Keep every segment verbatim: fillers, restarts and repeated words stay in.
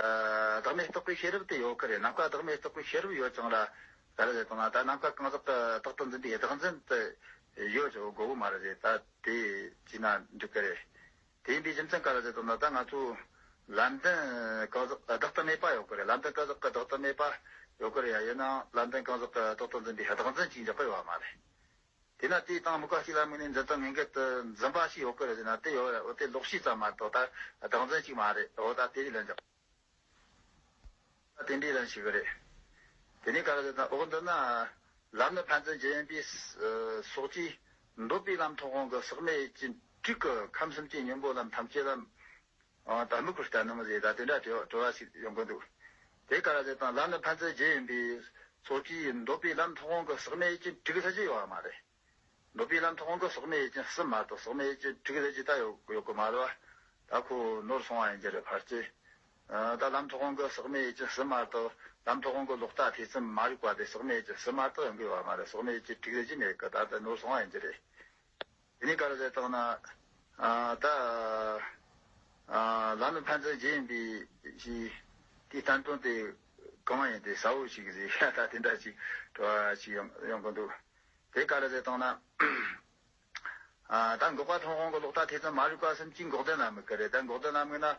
བདག་མེད་རྟོགས་པའི་ཤེས་རབ་དེ་ཡོད་གི་རེད། ནམ་མཁའ་བདག་མེད་རྟོགས་པའི་ཤེས་རབ་ཡོད་ཀྱང་ར། ག་རེ་ཟེར་དང་ན་ད་ནམ་མཁའ་གང་ཟག་གི་རྟག་ཏུ་འཛིན་པའི་བདག་འཛིན་དེ་ཡོད་ཅོག་དགོས་གི་མ་རེད་ཟེར། ད་དེ་བྱས་ན་འགྲིག་གི་རེད། དེ་ཡིན་པའི་རྒྱུ་མཚན་ག་རེ་ཟེར་དང་ན་ད་ང་ཚོ་ལམ་བདེན་གང་ཟག་བདག་ཏུ་མེད་པ་ཡོད་གི་རེད། ལམ་བདེན་གང་ཟག་གི་བདག་ཏུ་མེད་པ་ཡོད་གི་རེད་ཡ། ཡིན་ནའང་ལམ་བདེན་གང་ཟག་གི་རྟག་ཏུ་འཛིན་པའི་བདག་འཛིན་ཅིག་འཇོག་གི་ཡོད་མ་རེད། དེས་ན་དེའི་སྟེང་དམིགས་པ་གཅིག་ལ་དམིགས་ནས་འཛིན་སྟངས་ངེས་འགལ་དུ་འཛིན་པ་ཞིག་ཡོད་གི་རེད་ཟེར་ན་དེ་ཡོད་རེད། འོ་དེ་ལོག་ཤེས་ཙམ་མ་གཏོགས་ད་བདག་འཛིན་ཅིག་མ་རེད། འོ་ད་དེ་རིགས་ལ་འཇོག་དེ་འདྲའི་ལན་ཞིག་རེད། དེ་ནས་ག་རེ་ཟེར་ན་འོག་འདི་ན་ལམ་ནི་ཕན་ཚུན་རྒྱུ་ཡིན་པའི་སོགས་ཀྱིས་འདོད་པའི་ལམ་མཐོང་སྤང་གི་ཟག་མེད་ཀྱི་དྲུག་གི་ཁམས་གསུམ་གྱི་སྙིང་པོ་ལམ་ཐམས་ཅད་ལམ་དམིགས་པར་བསྟན་ནམ་ཟེར། ད་དེ་འདྲ་དྲི་བ་ཞིག་ཡོང་གི་འདུག་དེ་ག་རེ་ཟེར་དང་ལམ་ནི་ཕན་ཚུན་རྒྱུ་ཡིན་པའི་སོགས་ཀྱིས་འདོད་པའི་ལམ་མཐོང་སྤང་གི་ཟག་མེད་ཀྱི་དྲུག་ལྷག་ཅིག་ཡོད་མ་རེད། འདོད་པའི་ལམ་མཐོང་སྤང་གི་ཟག་མེད་ཡུལ་ཅན་གསུམ་མ་གཏོགས་ཟག་མེད་ཡུལ་ཅན་དྲུག་ལས་ཅི་ལྟ་ཡོད་ཡོད་གི་མ་རེད་བ། ད་ཁོ་ནོར་སོང་བ་ཡིན་གྱི་རེད་ཕལ་ཆེར། ད་ལམ་མཐོང་སྤང་གི་ཟག་མེད་ཡུལ་ཅན་གསུམ་མ་གཏོགས་ལམ་མཐོང་སྤང་གི་ལོག་ལྟ་ཐེ་ཚོམ་མ་རིག་པ་དེ་ཟག་མེད་ཡུལ་ཅན་གསུམ་མ་གཏོགས་ཡོང་གི་ཡོད་མ་རེད། ཟག་མེད་ཡུལ་ཅན་དྲུག་ལས་ཅི་མེད་གི། ད་ལྟ་ནོར་སོང་བ་ཡིན་གྱི་རེད། དེ་ནས་ག་རེ་ཟེར་བཏང་ན། ད་ལམ་ནི་ཕན་ཚུན་རྒྱུ་ཡིན་པའི་ཞེས་དེའི་བསྟན་དོན་དེ་གང་ཡིན་དེ་གསལ་བོ་ཞིག་ཟེར་ད་དེ་འདྲ་ཞིག་དྲི་བ་ཞིག་ཡོང་ཡོང་གི་འདུག་དེ་ག་རེ་ཟེར་བཏང་ན། ཨ། ད་འགོག་པ་མཐོང་སྤང་གི་ལོག་ལྟ་ཐེ་ཚོམ་མ་རིག་པ་གསུམ་གྱིས་འགོག་བདེན་ལ་དམིགས་ཀྱི་རེད། ད་འགོག་བདེན་ལ་དམིགས་ན་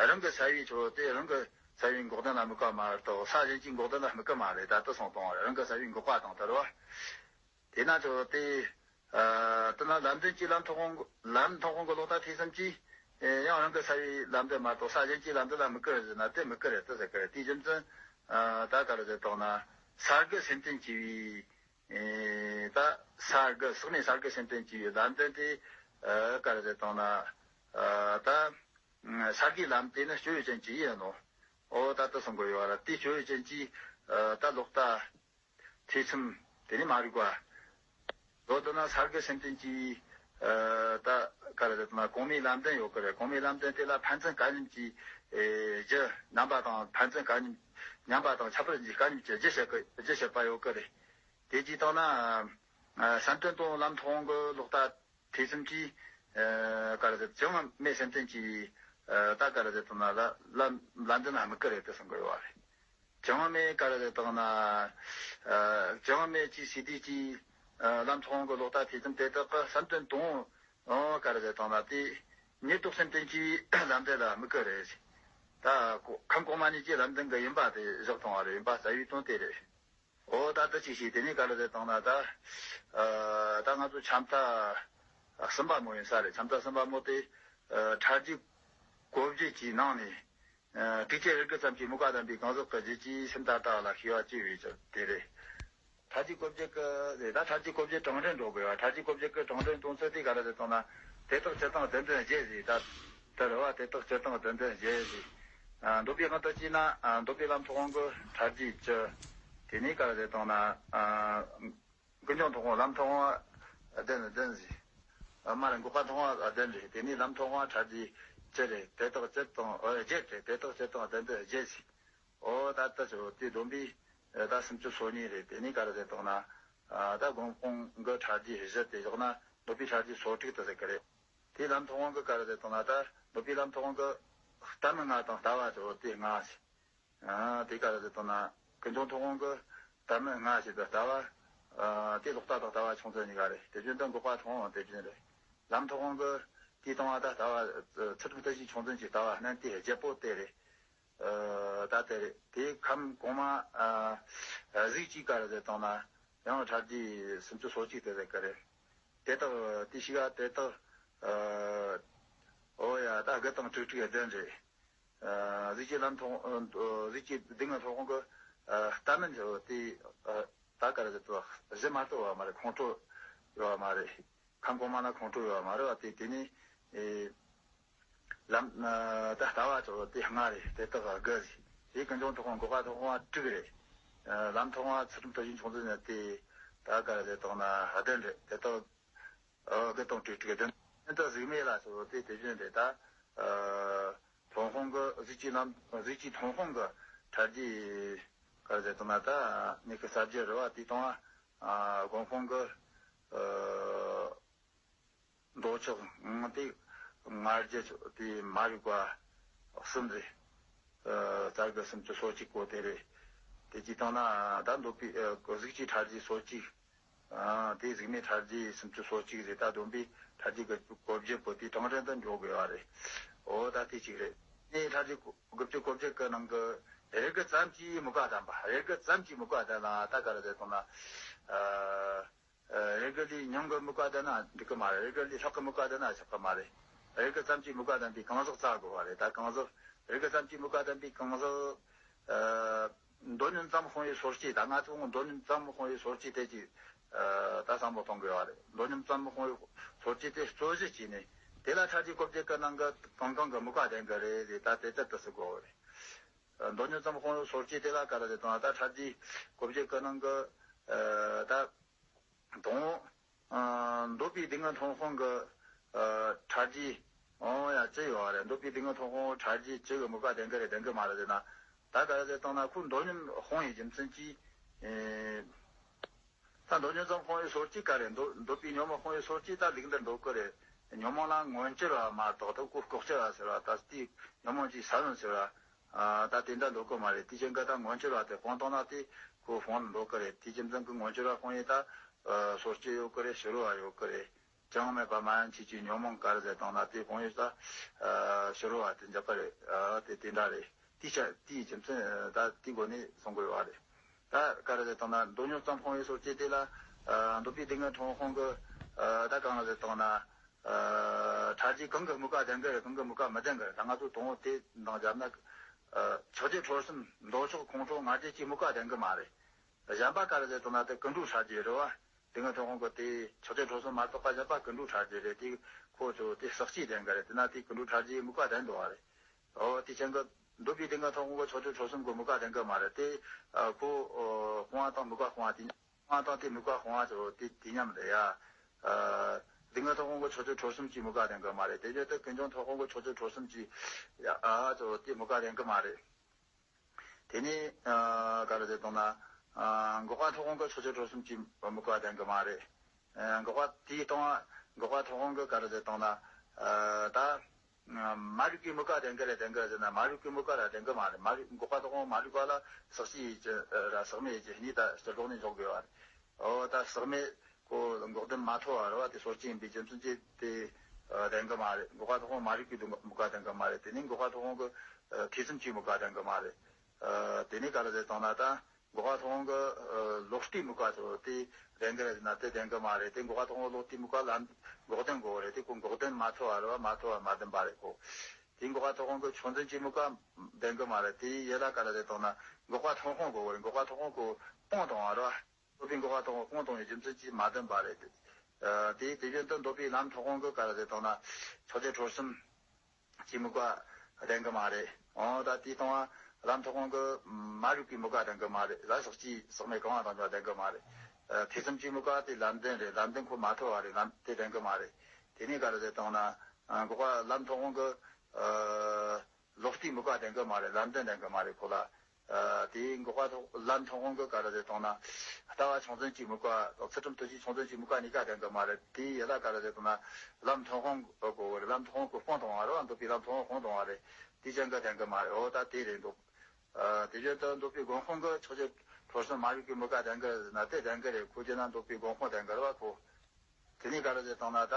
རང་གི་སྲ་བའི་ཆོས་དེ་རང་གི་སྲ་བའི་འགོག་བདེན་ལ་དམིགས་པ་མ་གཏོགས་ས་གཞན་གྱིས་འགོག་བདེན་ལ་དམིགས་ཀྱི་མ་རེད། ད་དེ་སོང་དང་རང་གི་སྲ་བའི་འགོག་པ་དང་དེ་རེད་བ། དེས་ན་ཆོས་དེ། ཨ། དེ་ན་ལམ་བདེན་གྱི་ལམ་མཐོང་སྤང་ལམ་མཐོང་སྤང་གི་ལོག་ལྟ་ཐེ་ཚོམ་གྱིས་ཡང་རང་གི་སྲ་བའི་ལམ་བདེན་མ་གཏོགས་ས་གཞན་གྱི་ལམ་བདེན་ལ་དམིགས་ཀྱི་རེད་ཟེར་ན་དེ་དམིགས་ཀྱི་རེད་དེ་ཟེར་གྱི་རེད། དེའི་རྒྱུ་མཚན་ད་ག་རེ་ཟེར་བཏང་ན་ས་དགུ་སེམས་ལྡན་གྱི་བའི། ཨེ། ད་ས་དགུ་ཟག་མེད་ས་དགུ་སེམས་ལྡན་གྱི་ལམ་བདེན་དེ། ཨ། ག་རེ་ཟེར་བཏང་ན། ཨ། ད་ས་དགུའི་ལམ་དེ་ནི་སྤྱོད་ཡུལ་ཅན་གྱི་ཡིན་ནོ། འོ་ད་ལྟ་གསུང་གི་ཡོད་ར་དེ་སྤྱོད་ཡུལ་ཅན་གྱི། ཨ། ད་ལོག་ལྟ་ཐེ་ཚོམ་དེ་ནི་མ་རིག་པ། མདོར་བསྡུ་ན་ས་དགུ་སེམས་ལྡན་གྱི། ཨ། ད་ག་རེ་ཟེར་བཏང་ན་གོང་མའི་ལམ་བདེན་ཡོད་ཀྱི་རེད། གོང་མའི་ལམ་བདེན་དེ་ལ་ཕན་ཚུན་སྐལ་མཉམ་གྱི། ཨེ། རྒྱུ་མཉམ་པ་དང་ཕན་ཚུན་སྐལ་མཉམ་མཉམ་པ་དང་ཁྱད་པར་གྱི་སྐལ་མཉམ་གྱི་རྒྱུ་བཤད་ཀྱི་རྒྱུ་བཤད་པ་ཡོད་ཀྱི་རེད། དེ་བྱས་བཏང་ན། ཨ། བསམ་གཏན་དང་ལམ་མཐོང་སྤང་གི་ལོག་ལྟ་ཐེ་ཚོམ་གྱིས། ཨ། ག་རེ་ཟེར་བྱུང་བ་མེད་སེམས་ལྡན་གྱི། ཨ། ད་ག་རེ་ཟེར་བཏང་ན་ལ་ལ་ལམ་བདེན་ལ་དམིགས་ཀྱི་རེད་དེ་གསུང་གི་ཡོད་རེད། བྱུང་བ་མེད་ག་རེ་ཟེར་བཏང་ན། ཨ། བྱུང་བ་མེད་ཀྱི་སྲིད་དུས་ཀྱི། ཨ། ལམ་མཐོང་སྤང་གི་ལོག་ལྟ་ཐེ་ཚོམ་དེ་དག་གི་བསམ་གཏན་དང་། ཨོ། ག་རེ་ཟེར་བཏང་ན་དེ་ཉིད་རྟོགས་སེམས་ལྡན་གྱི་ལམ་བདེན་ལ་དམིགས་ཀྱི་རེད། ད་ཁམས་གོང་མ་གཉིས་ཀྱི་ལམ་བདེན་གྱི་ཡིན་པ་དེ་བཞག་བཏང་བ་རེད། ཡིན་པ་རྩ་བའི་དོན་དེ་རེད། འོ་ད་ལྟ་ཅིག་བྱས་དེ་ནས་ག་རེ་ཟེར་བཏང་ན་ད། ཨ། ད་ང་ཚོ་ཆ་མཐའ་གསུམ་པ་མོ་ཡིན་ས་རེད། ཆ་མཐའ་གསུམ་པ་མོ་དེ། ཨ། ཕྲ་རྒྱས་གོ་བརྗོད་ཀྱི་ནང་ནས། ཨ། དྲུག་ཅུ་རེ་དགུ་ཙམ་གྱི་དམིགས་པ་དམ་པའི་གང་ཟག་གི་རྒྱུད་ཀྱི་སེམས་ལྟར་ལྟ་བ་ལ་ཤེས་པ་སྐྱེ་བའི་ཕྱིར་དེ་རེད། ཕྲ་རྒྱས་གོ་བརྗོད་ཀྱི་རེད། ད་ཕྲ་རྒྱས་གོ་བརྗོད་དྲང་དོན་འགྲོ་དགོས་པ། ཕྲ་རྒྱས་གོ་བརྗོད་ཀྱི་དྲང་དོན་གཏོང་ཚུལ་དེ་ག་རེ་ཟེར་བཏང་ན། དེ་དག་སྤྱིར་བཏང་བདེན་དོན་བཞི་ཟེར་ད། དེ་རེད་བ། དེ་དག་སྤྱིར་བཏང་བདེན་དོན་བཞི་ཟེར། ཨ། འདོད་པའི་དབང་དུ་བྱས་ན། ཨ། འདོད་པའི་ལམ་མཐོང་སྤང་གི་ཕྲ་རྒྱས་བཅུ། དེ་ནས་ག་རེ་ཟེར་བཏང་ན། ཨ། ཀུན་འབྱུང་མཐོང་སྤང་ལམ་མཐོང་སྤང་བདུན་བདུན་ཟེར། ཨ། མ་རེད། འགོག་པ་མཐོང་སྤང་བདུན་རེད། དེ་ནས་ལམ་མཐོང་སྤང་ཕྲ་རྒྱས་བཅུ་རེད། དེ་དག་སྤྱིར་བཏང་། ཨ། བརྒྱད་རེད། དེ་དག་སྤྱིར་བཏང་བདེན་དོན་བཞི་ཟེར། འོ་ད་ལྟ་ཆོས་དེ་བསྡོམས་པས་ད་སུམ་ཅུ་སོ་གཉིས་རེད། དེ་ནས་ག་རེ་ཟེར་བཏང་ན། ཨ། ད་སྒོམ་སྤང་གི་ཕྲ་རྒྱས་བཞི་དེ་བཞག་ན་འདོད་པའི་ཕྲ་རྒྱས་སོ་དྲུག་དེ་ཟེར་གི་རེད། དེའི་ལམ་མཐོང་སྤང་གི་ག་རེ་ཟེར་བཏང་ན། ད་འདོད་པའི་ལམ་མཐོང་སྤང་གི་ལྟ་མིན་ལྔ་དང་ལྟ་བ་ཆོས་དེ་ལྔ་ཟེར། ཨ། དེ་ག་རེ་ཟེར་བཏང་ན་ཀུན་འབྱུང་མཐོང་སྤང་གི་ལྟ་མིན་ལྔ་ཞེས་པའི་ལྟ་བ། ཨ། དེ་ལོག་ལྟ་དང་ལྟ་བ་ཆུང་ཚད་གཉིས་ཀ་རེད། དེ་བཞིན་དུ་འགོག་པ་མཐོང་སྤང་དེ་བཞིན་རེད། ལམ་མཐོང་སྤང་གི་དེའི་སྟེང་བ་ད་ལྟ་བ་ཚུལ་ཁྲིམས་བརྟུལ་ཞུགས་ཆུང་འཛིན་གྱི་ལྟ་བ་བསྣན་ཏེ་བརྒྱད་པོ་དེ་རེད། ཨ། ད་དེ་རེད། དེའི་ཁམས་གོང་མ། ཨ། གཟུགས་ཀྱི་ག་རེ་ཟེར་བཏང་ན་ཡང་ཕྲ་རྒྱས་སུམ་ཅུ་སོ་གཅིག་དེ་ཟེར་གི་རེད། དེ་དག་དེ་ཞིག་ག་དེ་དག་ཨ། འོ་ཡ། ད་དགུ་དང་དྲུག་དྲུག་བདུན་རེད། ཨ། གཟུགས་ཀྱི་ལམ་མཐོང་། ཨ། གཟུགས་ཀྱི་སྡུག་བསྔལ་མཐོང་སྤང་གི། ཨ། ལྟ་མིན་དེ། ཨ། ད་ག་རེ་ཟེར་དུས་བཞི་མ་གཏོགས་ཡོད་མ་རེད། ཁོང་ཁྲོ་ཡོད་མ་རེད། ཁམས་གོང་མ་ན་ཁོང་ཁྲོ་ཡོད་མ་རེད་བ། དེ་དེ་ནས། ཨེ། ལམ། ཨ། ད་ལྟ་བ་ཆོས་དེ་ལྔ་རེད། དེ་དག་དགུ་ཟེར། དེ་ཀུན་འབྱུང་མཐོང་སྤང་འགོག་པ་མཐོང་སྤང་དྲུག་རེད། ཨ། ལམ་མཐོང་སྤང་ཚུལ་ཁྲིམས་བརྟུལ་ཞུགས་ཆུང་འཛིན་ནི་དེ་ད་ག་རེ་ཟེར་བཏང་ན་བདུན་རེད། དེ་དག་ཨ། དགུ་དང་དྲུག་དྲུག་བདུན། ཨ། ད་གཟུགས་མེད་ལ་ཆོས་དེ་དེ་བཞིན་རེད། ད། ཨ། མཐོང་སྤང་གི་གཟུགས་ཀྱི་ལམ། གཟུགས་ཀྱི་མཐོང་སྤང་གི་ཕྲ་རྒྱས་ག་རེ་ཟེར་བཏང་ན་ད་མིག་གི་ས་བཅུ་རེད་བ། དེའི་སྟེང་བ། ཨ། སྒོམ་སྤང་གི། ཨ། འདོད་ཆགས་དེ་ང་རྒྱལ་དེ་མ་རིག་པ་གསུམ་རེད། ཨ། རྩ་དགུ་སུམ་ཅུ་སོ་གཅིག་པོ་དེ་རེད། དེ་གཅིག་བཏང་ན་ད་འདོད་པའི་ཨ་གཟུགས་ཀྱི་ཕྲ་རྒྱས་སོ་གཅིག་ཨ་དེ་གཟུགས་མེད་ཕྲ་རྒྱས་སུམ་ཅུ་སོ་གཅིག་རེད། ད་བསྡོམས་པས་ཕྲ་རྒྱས་དགུ་བཅུ་གོ་བརྒྱད་པོ་དེ་གྲངས་ཅན་དུ་འགྲོ་དགོས་པ་རེད། འོ་ད་དེ་གཅིག་རེད། ནས་ཕྲ་རྒྱས་དགུ་བཅུ་གོ་བརྒྱད་ཀྱི་ནང་གི་རེ་སྒུག་ཙམ་གྱིས་མི་བཀའ་གདམས་པ། རེ་སྒུག་ཙམ་གྱིས་མི་བཀའ་གདམས་ལ་ད་ག་རེ་ཟེར་དང་ན། ཨ། རེ་སྒུག་ལས་ཉུང་གི་མི་བཀའ་གདམས་ན་འགྲིག་གི་མ་རེད། རེ་སྒུག་ལས་ལྷག་གི་མི་བཀའ་གདམས་ན་ཆོག་གི་མ་རེད། རེ་སྒུག་ཙམ་གྱིས་མི་བཀའ་གདམས་པའི་གང་ཟག་བཙལ་དགོས་པ་རེད། ད་གང་ཟག་རེ་སྒུག་ཙམ་གྱིས་མི་བཀའ་གདམས་པའི་གང་ཟག་ཨ། མདོ་ཉུང་ཙམ་སྤོང་བའི་སོ་སྐྱེ། ད་ང་ཚོ་མདོ་ཉུང་ཙམ་སྤོང་བའི་སོ་སྐྱེ་དེ་ཅིག་ཨ། ད་བསམ་བློ་གཏོང་དགོས་པ་རེད། མདོ་ཉུང་ཙམ་སྤོང་བའི་སོ་སྐྱེ་དེ་རྩོད་གཞི་བྱས་ནས་དེ་ལ་ཕྲ་རྒྱས་གོ་བརྒྱད་ཀྱི་ནང་གི་གང་གང་གི་མི་བཀའ་གདམས་གི་རེད་ཟེར། ད་དེ་ལྟར་དུ་ཟེར་དགོས་པ་རེད། མདོ་ཉུང་ཙམ་སྤོང་བའི་སོ་སྐྱེ་དེ་ལ་ག་རེ་ཟེར་དང་ད་ཕྲ་རྒྱས་གོ་བརྒྱད་ཀྱི་ནང་གི་ཨ། ད་དང་། ཨ། འདོད་པའི་སྡུག་བསྔལ་མཐོང་སྤང་གི་ཨ། ཕྲ་རྒྱས་འོང་ཡ་ཅི་ཡོད་རེད། འདོད་པའི་སྡུག་བསྔལ་མཐོང་སྤང་ཕྲ་རྒྱས་ཅི་གི་མི་བཀའ་གདམས་གི་རེད་གདམས་གི་མ་རེད་ཟེར་ན། ད་ག་རེ་ཟེར་དང་ན་ཁོ་མདོ་ཉུང་སྤོང་བའི་རྒྱུ་མཚན་གྱིས། ཨེ། ད་མདོ་ཉུང་ཙམ་སྤོང་བའི་སོ་སྐྱེ་ག་རེ་འདོད་འདོད་པའི་ཉོན་མོངས་སྤོང་བའི་སོ་སྐྱེ་ད་ལུགས་འདིར་འདོད་གི་རེད། ཉོན་མོངས་ལ་མངོན་གྱུར་བ་མ་གཏོགས་ད་ཁོ་ལྐོག་གྱུར་བ་ཟེར་བ་ད་དེ་ཉོན་མོངས་ཀྱི་ས་བོན་ཟེར་བ། ཨ། ད་དེ་འདྲ་འདོད་གི་མ་རེད། དེ་ཅན་ག་ད་མངོན་གྱུར་བ་དེ་སྤོང་བཏང་ན་དེ་ཁོ་སྤོང་ལ་འདོད་གི་རེད། དེ་རྒྱུ་མཚན་གྱིས་མངོན་གྱུར་བ་སྤོང་ཡས་ད་ཨ། སོ་སྐྱེ་ཡོད་གི་རེད། ཕྱི་རོལ་བ་ཡོད་གི་རེད། ཅང་མེད་པ་མ་ཡིན་ཆོས་ཅན་ཉོན་མོངས་ག་རེ་ཟེར་དང་ན་དེ་སྤོང་ཡས་ད་ཨ། ཕྱི་རོལ་བ་དེ་འཇགས་པ་རེད། ཨ། དེ་དེ་འདྲ་རེད། དེའི་ཆ་དེའི་རྒྱུ་མཚན་ད་དེའི་སྒོ་ནས་གསུང་དགོས་པ་རེད། ད་ག་རེ་ཟེར་དང་ན་མདོ་ཉུང་ཙམ་སྤོང་བའི་སོ་སྐྱེ་དེ་ལ་ཨ། འདོད་པའི་སྡུག་བསྔལ་མཐོང་སྤང་གི་ཨ། ད་གང་ལ་ཟེར་དང་ན་ཨ། ཕྲ་རྒྱས་གང་གི་མི་བཀའ་གདམས་གི་རེད། གང་གི་མི་བཀའ་མི་གདམས་གི་རེད། ད་ང་ཚོ་དང་པོ་དེ་འདང་བརྒྱབ་ན་ཨ། ཆགས་བཅས་འཁྲུལ་གསུམ་འདོད་ཆགས་ཁོང་ཁྲོ་ང་རྒྱལ་གྱི་མི་བཀའ་གདམས་གི་མ་རེད། གཞན་པ་ག་རེ་ཟེར་དང་ན་དེ་ཀུན་འགྲོ་ཕྲ་རྒྱས་རེད་བ། སྡུག་བསྔལ་མཐོང་སྤང་གི་དེ་ཆགས་བཅས་འཁྲུལ་གསུམ་མ་གཏོགས་པ་གཞན་པ་ཀུན་འགྲོ་ཕྲ་རྒྱས་རེད། དེ་ཁོ་ཚོ་དེ་ཟག་བཅས་གདམས་གི་རེད། དེ་ན་དེ་ཀུན་འགྲོ་ཕྲ་རྒྱས་མི་བཀའ་གདམས་འདུག་བ་རེད། འོ་དེ་ཅན་གི་འདོད་པའི་སྡུག་བསྔལ་མཐོང་སྤང་གི་ཆགས་བཅས་འཁྲུལ་གསུམ་གི་མི་བཀའ་གདམས་གི་མ་རེད། དེ་ཨ། ཁོ་ཨ། སྤོང་བ་དང་མི་བཀའ་སྤོང་བ་དེ་སྤོང་བ་དང་དེ་མི་བཀའ་སྤོང་བ་ཚོ་དེ་དེ་མཉམ་རེད་ཡ། ཨ། སྡུག་བསྔལ་མཐོང་སྤང་གི་ཆགས་བཅས་འཁྲུལ་གསུམ་གྱི་མི་བཀའ་གདམས་གི་མ་རེད། དེ་བཞིན་དུ་ཀུན་འབྱུང་མཐོང་སྤང་གི་ཆགས་བཅས་འཁྲུལ་གསུམ་གྱི་ཡ། ཨ། ཚོ་དེ་མི་བཀའ་གདམས་གི་མ་རེད། དེ་ནས་ཨ། ག་རེ་ཟེར་དང་ན་ཨ། འགོག་པ་མཐོང་སྤང་གི་ཆགས་བཅས་འཁྲུལ་གསུམ་གྱི་མི་བཀའ་གདམས་གི་མ་རེད། ཨ། འགོག་པ་དེའི་སྟེང་འགོག་པ་མཐོང་སྤང་གི་ག་རེ་ཟེར་དང་ན་ཨ། ད་མ་རིག་པའི་མི་བཀའ་གདམས་གི་རེད་གདམས་གི་རེད་ཟེར་ན་མ་རིག་པའི་མི་བཀའ་ར་གདམས་གི་མ་རེད། མ་རིག་འགོག་པ་མཐོང་སྤང་མ་རིག་པ་ལ་ཟག་བཅས་ཡིན་གྱི་ར་ཟག་མེད་ཡིན་གྱི་གཉིས་ད་ཕྱི་ལོགས་ནས་འཇོག་དགོས་པ་རེད། འོ་ད་ཟག་མེད་ཁོ་འགོག་བདེན་མ་ཐོབ་པ་རེད་བ། དེ་སོ་སྐྱེ་ཡིན་པའི་རྒྱུ་མཚན་གྱིས་དེ་གདམས་གི་མ་རེད། འགོག་པ་མཐོང་སྤང་མ་རིག་པའི་མི་བཀའ་གདམས་གི་མ་རེད། དེ་ནས་འགོག་པ་མཐོང་སྤང་གི་ཐེ་ཚོམ་གྱི་མི་བཀའ་གདམས་གི་མ་རེད། དེ་ནས་ག་རེ་ཟེར་དང་ན་ད། འགོག་པ་མཐོང་སྤང་གི་ལོག་ལྟའི་མི་བཀའ་ཚོ་དེ་གདམས་གི་རེད་ཟེར་ན་དེ་གདམས་གི་མ་རེད། དེ་འགོག་པ་མཐོང་སྤང་ལོག་ལྟའི་མི་བཀའ་ལ་འགོག་བདེན་དགོས་རེད། དེ་ཁོ་འགོག་བདེན་མ་ཐོབ་པ་རེད་བ། མ་ཐོབ་པ་མ་བདེན་པ་རེད་ཁོ། དེ་འགོག་པ་མཐོང་སྤང་གི་ཆོས་འཛིན་གྱི་མི་བཀའ་གདམས་གི་མ་རེད། དེ་ཡི་ལ་ག་རེ་ཟེར་དང་ན་འགོག་པ་མཐོང་སྤང་དགོས་རེད། འགོག་པ་མཐོང་སྤང་གི་སྤོང་བཏང་བ་རེད་བ། འདོད་པའི་འགོག་པ་མཐོང་སྤང་སྤོང་བཏང་བའི་རྒྱུ་མཚན་གྱིས་མ་བདེན་པ་རེད། དེ་དེ་བཞིན་དུ་འདོད་པའི་ལམ་མཐོང་སྤང་གི་ག་རེ་ཟེར་དང་ན་ཆགས་བཅས་འཁྲུལ་གསུམ། གྱི་མི་བཀའ་གདམས་གི་མ་རེད། འོ་ད་དེའི་སྟེང་བ་ལམ་མཐོང་སྤང་གི་མ་རིག་པའི་མི་བཀའ་གདམས་གི་མ་རེད། ལ་ཟག་བཅས་ཟག་མེད་གང་བ་དང་བཅས་གདམས་གི་མ་རེད། ཐེ་ཚོམ་གྱི་མི་བཀའ་དེ་ལམ་བདེན་རེད། ལམ་བདེན་ཁོ་མ་ཐོབ་པ་རེད། ལམ་དེ་གདམས་གི་མ་རེད། དེ་ནས་ག་རེ་ཟེར་དང་ན་འགོག་པ་ལམ་མཐོང་སྤང་གི་ལོག་ལྟའི་མི་བཀའ་གདམས་གི་མ་རེད། ལམ་བདེན་གདམས་གི་མ་རེད་ཁོ་ལ། དེའི་འགོག་པ་ལམ་མཐོང་སྤང་གི་ག་རེ་ཟེར་དང་ན་ལྟ་བ་ཆུང་འཛིན་གྱི་མི་བཀའ་ཚུལ་ཁྲིམས་ཐོབ་བྱའི་ཆུང་འཛིན་གྱི་མི་བཀའ་གཉིས་ཀ་གདམས་གི་མ་རེད། དེའི་ཡི་ལ་ག་རེ་ཟེར་དང་ན་ལམ་མཐོང་སྤང་གི་གོ་བོ་རེད། ལམ་མཐོང་སྤང་གི་སྤོང་བཏང་བ་རེད་བ། འདོད་པའི་ལམ་མཐོང་སྤང་སྤོང་བཏང་བ་རེད། དེ་ཅན་ག་གདམས་གི་མ་རེད། འོ་ད་དེ་རེད་འདུག་དེ་བཞིན་དུ་འདོད་པའི་སྒོམ་སྤང་གི་ཆགས་བཅས་འཁྲུལ་གསུམ་མ་རིག་པའི་མི་བཀའ་གདམས་གི་ཟེར་ན་དེ་གདམས་གི་རེད། ཁོ་ཅི་ན་འདོད་པའི་སྒོམ་སྤང་གདམས་གི་རེད་བ་ཁོ། དེ་ནས་ག་རེ་ཟེར་དང་ན་ད།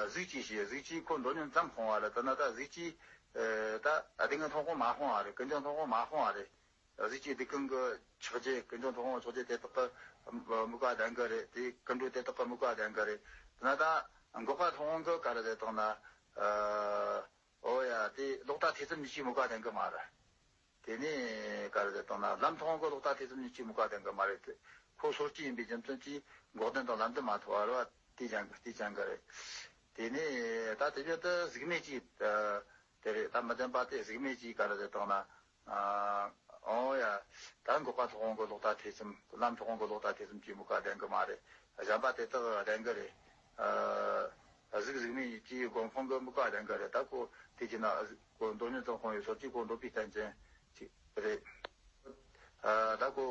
གཟུགས་ཀྱི་ཞེས་གཟུགས་ཀྱི་ཁོ་མདོ་ཉུང་ཙམ་སྤོང་བ་རེད། དེ་ན་ད་གཟུགས་ཀྱི་ད་སྡུག་བསྔལ་མཐོང་སྤང་མ་སྤོང་བ་རེད། ཀུན་འབྱུང་མཐོང་སྤང་མ་སྤོང་བ་རེད། གཟུགས་ཀྱི་སྡུག་ཀུན་གྱི་ཆགས་བཅས་ཀུན་འབྱུང་མཐོང་སྤང་ཆགས་བཅས་དེ་དག་གི་མི་བཀའ་གདམས་གི་རེད། དེ་ཀུན་འགྲོ་དེ་དག་གི་མི་བཀའ་གདམས་གི་རེད། དེ་ན་ད་འགོག་པ་མཐོང་སྤང་གི་ག་རེ་ཟེར་དང་ན། འོ་ཡ་དེ་ལོག་ལྟ་ཐེ་ཚོམ་གཉིས་ཀྱི་མི་བཀའ་གདམས་གི་མ་རེད། དེ་ནས་ག་རེ་ཟེར་དང་ན་ལམ་མཐོང་སྤང་གི་ལོག་ལྟ་ཐེ་ཚོམ་གཉིས་ཀྱི་མི་བཀའ་གདམས་གི་མ་རེད། ཁོ་སོ་སྐྱེ་ཡིན་པའི་རྒྱུ་མཚན་གྱིས་འགོག་བདེན་དང་ལམ་བདེན་མ་ཐོབ་པ་རེད་བ། དེ་ཅན་གི་དེ་ཅན་གི་རེད། དེ་ནས་ད་དེ་བཞིན་དུ་གཟུགས་མེད་ཀྱི་དེ་རེད། ད་མི་ལྡན་པ་དེ་གཟུགས་མེད་ཀྱི་ག་རེ་ཟེར་དང་ན། འོ་ཡ། ད་འགོག་པ་མཐོང་སྤང་གི་ལོག་ལྟ་ཐེ་ཚོམ། ལམ་མཐོང་སྤང་གི་ལོག་ལྟ་ཐེ་ཚོམ་གྱི་མི་བཀའ་གདམས་གི་མ་རེད། གཞན་པ་དེ་དག་གདམས་གི་རེད། གཟུགས་གཟུགས་མེད་ཀྱི་སྒོམ་སྤང་གི་མི་བཀའ་གདམས་གི་རེད། ད་ཁོ་དེ་ཅི་ན་ཁོ་མདོ་ཉུང་ཙམ་སྤོང་བའི་སོ་སྐྱེ་ཁོ་འདོད་པའི་རྟེན་ཅན་ཅིག་རེད། ད་ཁོ་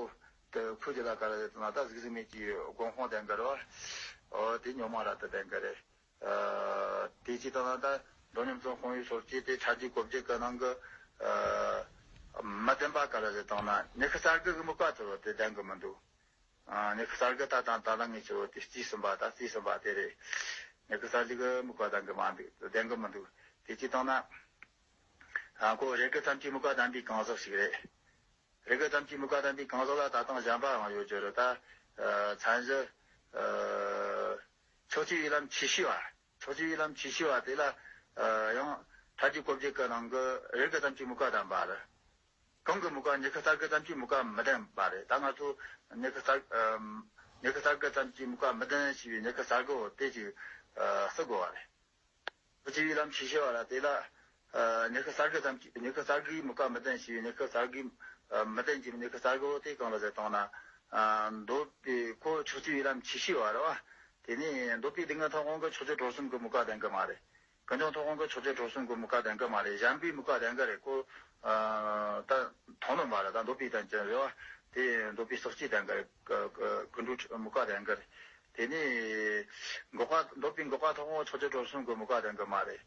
དེ་ཁོ་ཅི་ལ་ག་རེ་ཟེར་དང་ན་ད་གཟུགས་གཟུགས་མེད་ཀྱི་སྒོམ་སྤང་གདམས་གི་རེད་བ། འོ་དེ་ཉོན་མོངས་རབ་ཏུ་ལྡན་གི་རེད། ཨ། དེ་ཅི་ལྟར་ན་ད་མདོ་ཉམས་སུ་སྤོང་བའི་སོ་སྐྱེ་དེ་ཕྲ་རྒྱས་གོ་བརྒྱད་ཀྱི་ནང་གི་ཨ། པ་ག་རེ་ཟེར་བཏང་ན་ཉི་ཤུ་རྩ་དགུ་གི་དམིགས་པ་ཚོ་དེ་ལྡན་གི་མི་འདུག་ཨ། ཉི་ཤུ་རྩ་དགུ་ད་དང་ད་ལ་ངས་ཆོ་དེ་རྩིས་ཟིན་པ་ད་རྩིས་ཟིན་པ་དེ་རེད། ཉི་ཤུ་རྩ་དགུ་གི་དམིགས་པ་ལྡན་གི་མ་འདུག་ལྡན་གི་མི་འདུག་དེ་ཅི་བཏང་ན། ཨ། ཁོ་རེ་སྒུག་ཙམ་གྱི་དམིགས་པ་ལྡན་པའི་གང་ཟག་ཞིག་རེད། རེ་སྒུག་ཙམ་གྱི་དམིགས་པ་ལྡན་པའི་གང་ཟག་ལ་ད་དང་གཞན་པའང་ཡོད་རྒྱུ་རེད་ད། ཨ། མཚན་གཞི། ཨ། ཕྱོགས་ཆོས་ཡུལ་ལམ་ཆོས་ཤེས་པ། ཕྱོགས་ཆོས་ཡུལ་ལམ་ཆོས་ཤེས་པ་དེ་ལ། ཨ། ཡང་མཐར་གྱིས་གོ་བརྗོད་ཀྱི་ནང་གི་རེ་སྒུག་ཙམ་གྱི་དམིགས་པ་ལྡན་པ་རེད། གང་གི་དམིགས་པ། ཉི་ཤུ་རྩ་དགུ་ཙམ་གྱི་དམིགས་པ་མི་ལྡན་པ་རེད། ད་ང་ཚོ་ཉི་ཤུ་རྩ། ཨམ། ཉི་ཤུ་རྩ་དགུ་ཙམ་གྱི་དམིགས་པ་མི་ལྡན་ཞེས་པའི་ཉི་ཤུ་རྩ་དགུ་བོ་དེ་ཅིག་ཨ། བརྩི་དགོས་པ་རེད། ཕྱོགས་ཆོས་ཡུལ་ལམ་ཆོས་ཤེས་པ་ལ་དེ་ལ། ཨ། ཉི་ཤུ་རྩ་དགུ་ཙམ་གྱི་ཉི་ཤུ་རྩ་དགུའི་དམིགས་པ་མི་ལྡན་ཞེས་པའི་ཉི་ཤུ་རྩ་དགུའི། ཨ། མི་ལྡན་གྱི་ཉི་ཤུ་རྩ་དགུ་བོ་དེ་གང་ལ་ཟེར་བཏང་ན། ཨ། འདོད་པའི་ཁོ་ཕྱོགས་ཆོས་ཡུལ་ལམ་ཆོས་ཤེས་པ་རེད་བ། དེ་ནས་འདོད་པའི་སྡུག་བསྔལ་མཐོང་སྤང་གི་ཕྱོགས་ཆོས་གྲོལ་གསུམ་གྱི་དམིགས་པ་ལྡན་གི་མ་རེད། ཀུན་འབྱུང་མཐོང་སྤང་གི་ཕྱོགས་ཆོས་གྲོལ་གསུམ་གྱི་དམིགས་པ་ལྡན་གི་མ་རེད། གཞན་པའི་དམིགས་པ་ལྡན་གི་རེད། ཁོ། ཨ། ད་མཐོང་ལམ་པ་རེད། ད་འདོད་པའི་རྟེན་ཅན་རེད་བ། དེ་འདོད་པའི་ཟག་བཅས་ལྡན་གི་རེད། ཀུན་འགྲོའི་དམིགས་པ་ལྡན་གི་རེད། དེ་ནས་འགོག་པ། འདོད་པའི་འགོག་པ་མཐོང་སྤང་ཕྱོགས་ཆོས་གྲོལ་གསུམ་གྱི་དམིགས་པ་ལྡན་གི་མ་རེད།